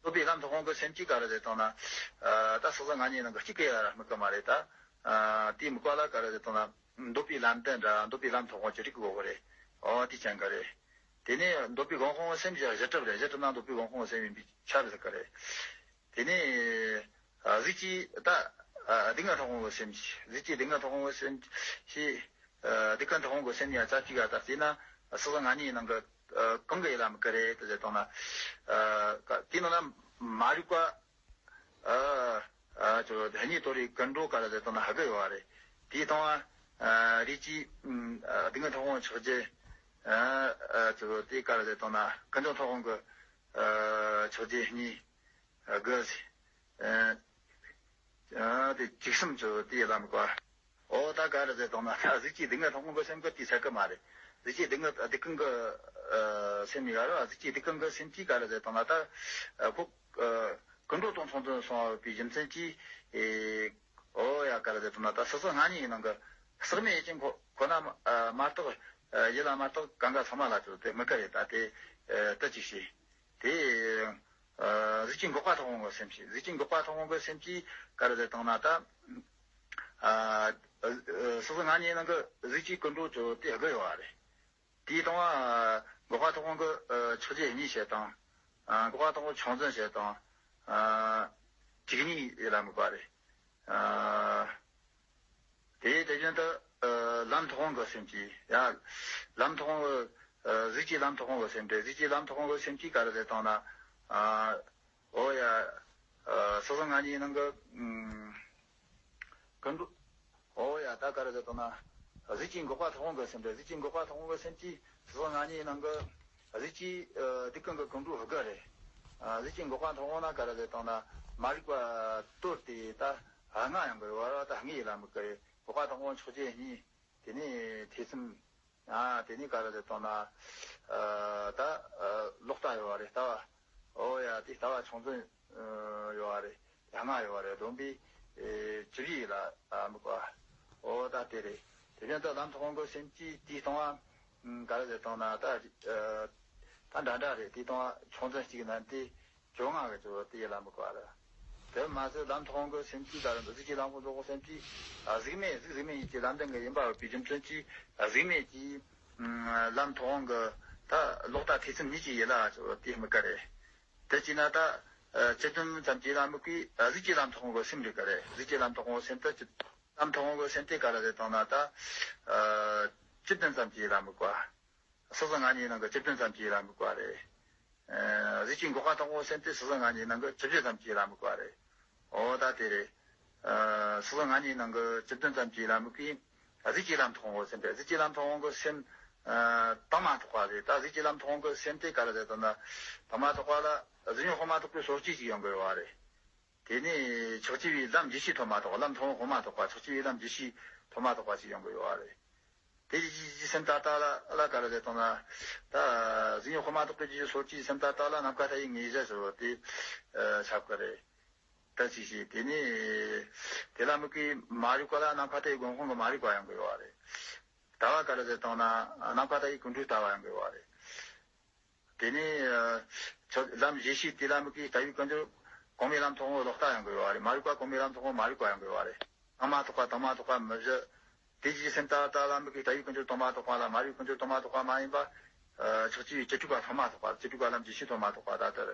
འདོད་པའི་ལམ་མཐོང་དབང་གི་སེམས་ཀྱིས་ག་རེ་ཟེར་བཏང་ན། ད་སོ་སོ་ང་གཉིས་ནང་གི་གཅིག་གི་ཡ་ར་དམིགས་གི་མ་རེད་ད། དེའི་དམིགས་པ་ལ་ག་རེ་ཟེར་བཏང་ན། འདོད་པའི་ལམ་དེ་འདྲ་འདོད་པའི་ལམ་མཐོང་དབང་ཅི་རིགས་དགོས་གི་རེད། ཨོ་དེ་ཅན་ག་རེད། དེ་ནས་འདོད་པའི་དབང་དབང་གི་སེམས་ཀྱི་གཞི་གྲུབ་རེད། གཞི་གྲུབ་ན་འདོད་པའི་དབང་དབང་གི་སེམས་ཡིན་པའི་ཆ་རེད་ག་རེད། དེ་ནས་གཟུགས་ཀྱི་ད་སྡུག་བསྔལ་མཐོང་དབང་གི་སེམས་ཀྱིས་གཟུགས་ཀྱི་སྡུག་བསྔལ་མཐོང་དབང་གི་སེམས་ཀྱིས། སྡུག་བསྔལ་མཐོང་དབང་གི་སེམས་ཡང་ཅག་གཅིག་ག་ད་བལྟས་ན་སོ་སོ་ང་གཉིས་ནང་གི་གང་གི་ཡིད་ལ་དམིགས་གི་རེད་དེ་ཟེར་བཏང་ན། དེ་ནང་ན་མ་རིག་པ། ཨ་ཨ་ཅོ་ཧ་ནི་ཏོ་རི་ཀུན་འགྲོ་ག་རེ་ཟེར་བཏང་ན་ཧ་གི་ཡོད་བ་རེད། དེའི་སྟེང་བ་རིགས་ཀྱི་སྡུག་བསྔལ་མཐོང་དབང་ཕྱོགས་བཅུའི་ཨ་ཅོ་དེ་ག་རེ་ཟེར་བཏང་ན་ཀུན་འགྲོ་མཐོང་དབང་གི་ཕྱོགས་བཅུའི་གཉིས་དགུ། ཨ་དེ་བཅུ་གསུམ་ཅོ་དེ་ཡིད་ལ་དམིགས་པ། ཨོ་ད་ག་རེ་ཟེར་བཏང་ན་ད་གཟུགས་ཀྱི་སྡུག་བསྔལ་མཐོང་དབང་གི་སེམས་ཀྱིས་དེ་ཟེར་གི་མ་རེད། གཟུགས་ཀྱི་སྡུག་བསྔལ་སྡུག་ཀུན་གྱི་སེམས་ཡོད་ར། གཟུགས་ཀྱི་སྡུག་ཀུན་གྱི་སེམས་ཀྱིས་ག་རེ་ཟེར་བཏང་ན་ད་ཁོ་ཀུན་འགྲོ་དང་ཕྱོགས་བཅུར་སོང་བའི་རྒྱུ་མཚན་གྱིས། ཨོ་ཡ་ག་རེ་ཟེར་བཏང་ན་ད་སོ་སོ་ང་གཉིས་ནང་གི་ཟག་མེད་ཡིད་ཀྱི་ཁོ་ཁོ་ན་མ་གཏོགས་ཡིད་ལ་མ་གཏོགས་གང་ག་ཚང་མ་ལ་ཅོ་དེ་དམིགས་གི་རེད། ད་དེ་ད་ཅིག་བྱས་དེ། གཟུགས་ཀྱི་འགོག་པ་མཐོང་དབང་གི་སེམས་ཀྱིས་གཟུགས་ཀྱི་འགོག་པ་མཐོང་དབང་གི་སེམས་ཀྱིས་ག་རེ་ཟེར་བཏང་ན་ད། ཨ་ཨ་སོ་སོ་ང་གཉིས་ནང་གི་གཟུགས་ཀྱི་ཀུན་འགྲོ་ཅོ་དེ་ཧ་གི་ཡོད་བ་རེད། དེའི་སྟེང་བ་འགོག་པ་མཐོང་དབང་གི་ཕྱོགས་བཅུའི་གཉིས་བྱས་དང་། འགོག་པ་མཐོང་དབང་ཕྱོགས་བཅུ་བྱས་དང་། བཅུ་གཉིས་ཡིད་ལ་དམིགས་པ་རེད། དེའི་དེ་བཞིན་དུ་ལམ་མཐོང་དབང་གི་སེམས་ཀྱིས་ཡ། ལམ་མཐོང་དབང་གི་གཟུགས་ཀྱི་ལམ་མཐོང་དབང་གི་སེམས་ཏེ་གཟུགས་ཀྱི་ལམ་མཐོང་དབང་གི་སེམས་ཀྱིས་ག་རེ་ཟེར་བཏང་ན། ཨོ་ཡ། སོ་སོ་ང་གཉིས་ནང་གི་ཀུན་འགྲོ། ཨོ་ཡ་ད་ག་རེ་ཟེར་བཏང་ན། གཟུགས་ཀྱི་འགོག་པ་མཐོང་དབང་གི་སེམས་ཏེ་གཟུགས་ཀྱི་འགོག་པ་མཐོང་དབང་གི་སེམས་ཀྱིས་སོ་སོ་ང་གཉིས་ནང་གི་གཟུགས་ཀྱི་སྡུག་ཀུན་གྱི་ཀུན་འགྲོ་ཧ་གི་རེད། གཟུགས་ཀྱི་འགོག་པ་མཐོང་དབང་ན་ག་རེ་ཟེར་བཏང་ན་མ་རིག་པ་དོར་ཏེ་ད་ལྔ་ཡོང་གི་ཡོད་ར། ད་ལྔའི་ལམ་གི་འགོག་པ་མཐོང་དབང་ཕྱོགས་བཅུའི་གཉིས། དེ་ནས་ཐེ་ཚོམ། ཨ་དེ་ནས་ག་རེ་ཟེར་བཏང་ན། ཨ་ད་ཨ་ལོག་ལྟ་ཡོད་བ་རེད་ལྟ་བ། ཨོ་ཡ་དེ་ལྟ་བ་ཕྱོགས་བཅུ་ཡོད་བ་རེད། ལྔ་ཡོད་བ་རེད། བསྡོམས་པས་ཨེ་བཅུ་བཞི་ལ་ཨ་དམིགས་པ། ཨོ་ད་དེ་རེད། དེ་བཞིན་དུ་ལམ་མཐོང་དབང་གི་སེམས་ཀྱིས་དེའི་སྟེང་བ་ག་རེ་ཟེར་བཏང་ན་ད་ཨ་ད་འདྲ་འདྲ་རེད། དེའི་སྟེང་བ་ཕྱོགས་བཅུ་གཅིག་ན་དེ། བཅོ་ལྔ་གི་ཚུལ་དེ་ཡི་ལམ་བུ་བཀག་ར། དེ་མ་ཟད་ལམ་མཐོང་གི་སེམས་ཀྱིས་ད་རུང་གཟུགས་ཀྱི་ལམ་ཁོ་རྫོགས་སེམས་ཀྱིས་གཟུགས་མེད་གཟུགས་གཟུགས་མེད་ཡིད་ཀྱི་ལམ་ལྡན་གྱི་ཡིན་པ་བའི་རྒྱུ་མཚན་གྱིས་གཟུགས་མེད་ཀྱི་ལམ་མཐོང་གི་ད་ལོག་ལྟ་ཐེ་ཚོམ་གཉིས་ཀྱི་ཡིད་ལ་དེ་དམིགས་ཀ་རེད། དེ་བྱས་ན་ད་བཅུ་བདུན་ཙམ་གྱི་ལམ་བུ་གིས་གཟུགས་ཀྱི་ལམ་མཐོང་གི་སེམས་རིག་ག་རེད། གཟུགས་ཀྱི་ལམ་མཐོང་གི་སེམས་དེ་ལམ་མཐོང་གི་སེམས་དེ་ག་རེ་རེད་བཏང་ན་ད་བཅུ་བདུན་ཙམ་གྱི་ལམ་བུ་བཀག་སོ་སོ་ང་གཉིས་ནང་གི་བཅུ་བདུན་ཙམ་གྱི་ལམ་བུ་བཀག་རེད། ཨ་གཟུགས་ཀྱི་འགོག་པ་མཐོང་དབང་སེམས་དེ་སོ་སོ་ང་གཉིས་ནང་གི་བཅུ་བཞི་ཙམ་གྱི་ལམ་བུ་བཀག་རེད། འོ་ད་དེ་རེད། ཨ་སོ་སོ་ང་གཉིས་ནང་གི་བཅུ་བདུན་ཙམ་གྱི་ལམ་བུ་གིས་གཟུགས་ཀྱི་ལམ་མཐོང་དབང་སེམས་རེད། གཟུགས་ཀྱི་ལམ་མཐོང་དབང་གི་སེམས་ཨ་དང་མ་ཐོགས་པ་རེད། ད་གཟུགས་ཀྱི་ལམ་མཐོང་དབང་གི་སེམས་དེ་ག་རེ་རེད་ལྟ་ན་དང་མ་ཐོགས་པ་ལ་གཟུགས་མྱོང་དབང་མ་ཐོགས་པའི་སོ་སྐྱེ་ཅིག་ཡོང་གི་ཡོད་པ་རེད། དེ་ནས་ཕྱོགས་བཅུ་པའི་ལམ་བརྒྱད་ཅུའི་ཐོག་མ་ཐོགས་པ། ལམ་མཐོང་དབང་དབང་མ་ཐོགས་པ། ཕྱོགས་བཅུ་པའི་ལམ་བརྒྱད་ཅུའི་ཐོག་མ་ཐོགས་པ་ཅིག་ཡོང་གི་ཡོད་པ་རེད། དེ་ཀྱི་སེམས་ཏག་ཏག་ལ་ལ་ག་རེ་རེད་བཏང་ན། ད་གཟུགས་མྱོང་དབང་མ་ཐོགས་པའི་ཀྱི་སོ་སྐྱེའི་སེམས་ཏག་ཏག་ལ་ནམ་མཁའ་མཐའ་ཡས་ངེས་ཤེས་ཟེར་བ་དེ་ཨ་ཁྱབ་ཀྱི་རེད། ད་ཅི་ཞིག་དེ་ནས་དེ་ལ་དམིགས་པའི་མ་རིག་པ་ལ་ནམ་མཁའ་མཐའ་ཡས་སྒོམ་དབང་གི་མ་རིག་པ་ཡོང་གི་ཡོད་པ་རེད། ལྟ་བ་ག་རེ་རེད་བཏང་ན་ནམ་མཁའ་མཐའ་ཡས་ཀུན་འགྲོའི་ལྟ་བ་ཡོང་གི་ཡོད་པ་རེད། དེ་ནས་ཨ་ཆོས་ལམ་བཞི་ཤེས་དེ་ལ་དམིགས་པའི་ལྟ་བའི་ཀུན་འགྲོ་གོང་མའི་ལམ་མཐོང་དབང་ལོག་ལྟ་ཡོང་གི་ཡོད་པ་རེད། མ་རིག་པ་གོང་མའི་ལམ་མཐོང་དབང་མ་རིག་པ་ཡོང་གི་ཡོད་པ་རེད། དང་མ་ཐོགས་པ་དང་མ་ཐོགས་པ་མི་བཞི། དེ་ཀྱི་སེམས་ཏག་ཏག་ལ་དམིགས་པའི་ལྟ་བའི་ཀུན་འགྲོ་དང་མ་ཐོགས་པ་ལ་མ་རིག་ཀུན་འགྲོ་དང་མ་ཐོགས་པ་མ་ཡིན་པ། ཨ་ཕྱོགས་བཅུའི་བཅུ་དྲུག་པ་ཐོག་མ་ཐོགས་པ། བཅུ་དྲུག་པ་ལམ་བརྒྱད་ཅུའི་ཐོག་མ་ཐོགས་པ་ད་ལྟར།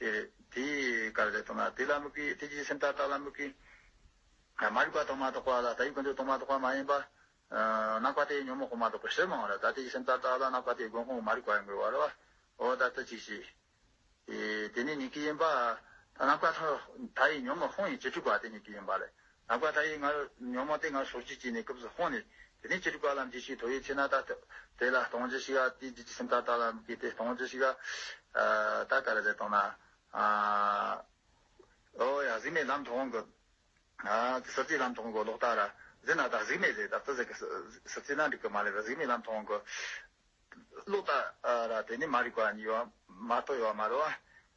དེ་དེ་ག་རེ་རེད་བཏང་ན་དེ་ལ་དམིགས་པའི་དེ་ཀྱི་སེམས་ཏག་ཏག་ལ་དམིགས་པའི་མ་རིག་པ་དང་མ་ཐོགས་པ་ལ་ལྟ་བའི་ཀུན་འགྲོ་དང་མ་ཐོགས་པ་མ་ཡིན་པ། ནམ་མཁའ་མཐའ་ཡས་ཉོན་མོངས་དབང་མ་ཐོགས་པའི་ཕྱིར་མང་བ་རེད། ད་དེ་ཀྱི་སེམས་ཏག་ཏག་ལ་ནམ་མཁའ་མཐའ་ཡས་སྒོམ་དབང་མ་རིག་པ་ཡོང་གི་ཡོད་པ་རེད་བ། འོ་ད་ལྟ་ཅིག་ཤེས། ཨེ་དེ་ནས་ཉིད་ཀྱི་ཡིན་པ། ད་ནམ་མཁའ་མཐའ་ཡས་ཉོན་མོངས་དབང་ཡིན་བཅུ་དྲུག་པ་དེ་ཉིད་ཀྱི་ཡིན་པ་རེད། ནམ་མཁའ་མཐའ་ཡས་ང་རང་ཉོན་མོངས་དེ་ང་སོར་ཅིག་བྱས་ནས་སྐབས་སུ་དབང་ནས་དེ་ནས་བཅུ་དྲུག་པ་ལམ་བརྒྱད་ཅུའི་ཐོག་ཡོད་ཚེ་ན་ད་དེ་ལ་སྟོང་ཆ་ཞིག་ག་དེ་འདི་ཀྱི་སེམས་ཏག་ཏག་ལ་དམིགས་ཏེ་སྟོང་ཆ་ཞིག་ག་ད་ག་རེ་རེད་བཏང་ན། ཨོ་ཡ་གཟུགས་མེད་ལམ་མཐོང་དབང་གི་ཨ་ཟག་བཅས་ལམ་མཐོང་དབང་གི་ལོག་ལྟ་ར་ཟེར་ན་ད་གཟུགས་མེད་ཟེར་ད་ལྟ་ཟེར་གི་ཟག་བཅས་ན་འགྲིག་གི་མ་རེད། གཟུགས་མེད་ལམ་མཐོང་དབང་གི་ལོག་ལྟ་ར་དེ་ནི་མ་རིག་པ་གཉིས་ཡོད་མ་གཏོགས་ཡོད་མ་རེད་བ།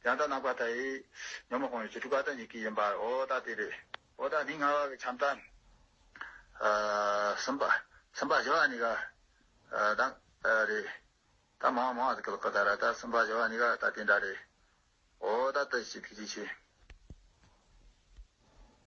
ཡང་ད་ནམ་མཁའ་མཐའ་ཡས་ཉོན་མོངས་དབང་ཡིན་བཅུ་དྲུག་པ་དེ་ཉིད་ཀྱི་ཡིན་པ། འོ་ད་དེ་རེད། འོ་ད་ནི་ལྔ་པ་གི་ཁྱབ་བརྡ། གསུམ་པ་གསུམ་པ་བཞི་བ་གཉིས་ཀ་ད་རེད། ད་མང་མང་ཟིག་གི་ལོག་ལྟ་ར་ད་གསུམ་པ་བཞི་བ་གཉིས་ཀ་ད་དེ་འདྲ་རེད། ཨོ་ད་ད་ཅི་ཐུགས་རྗེ་ཆེ།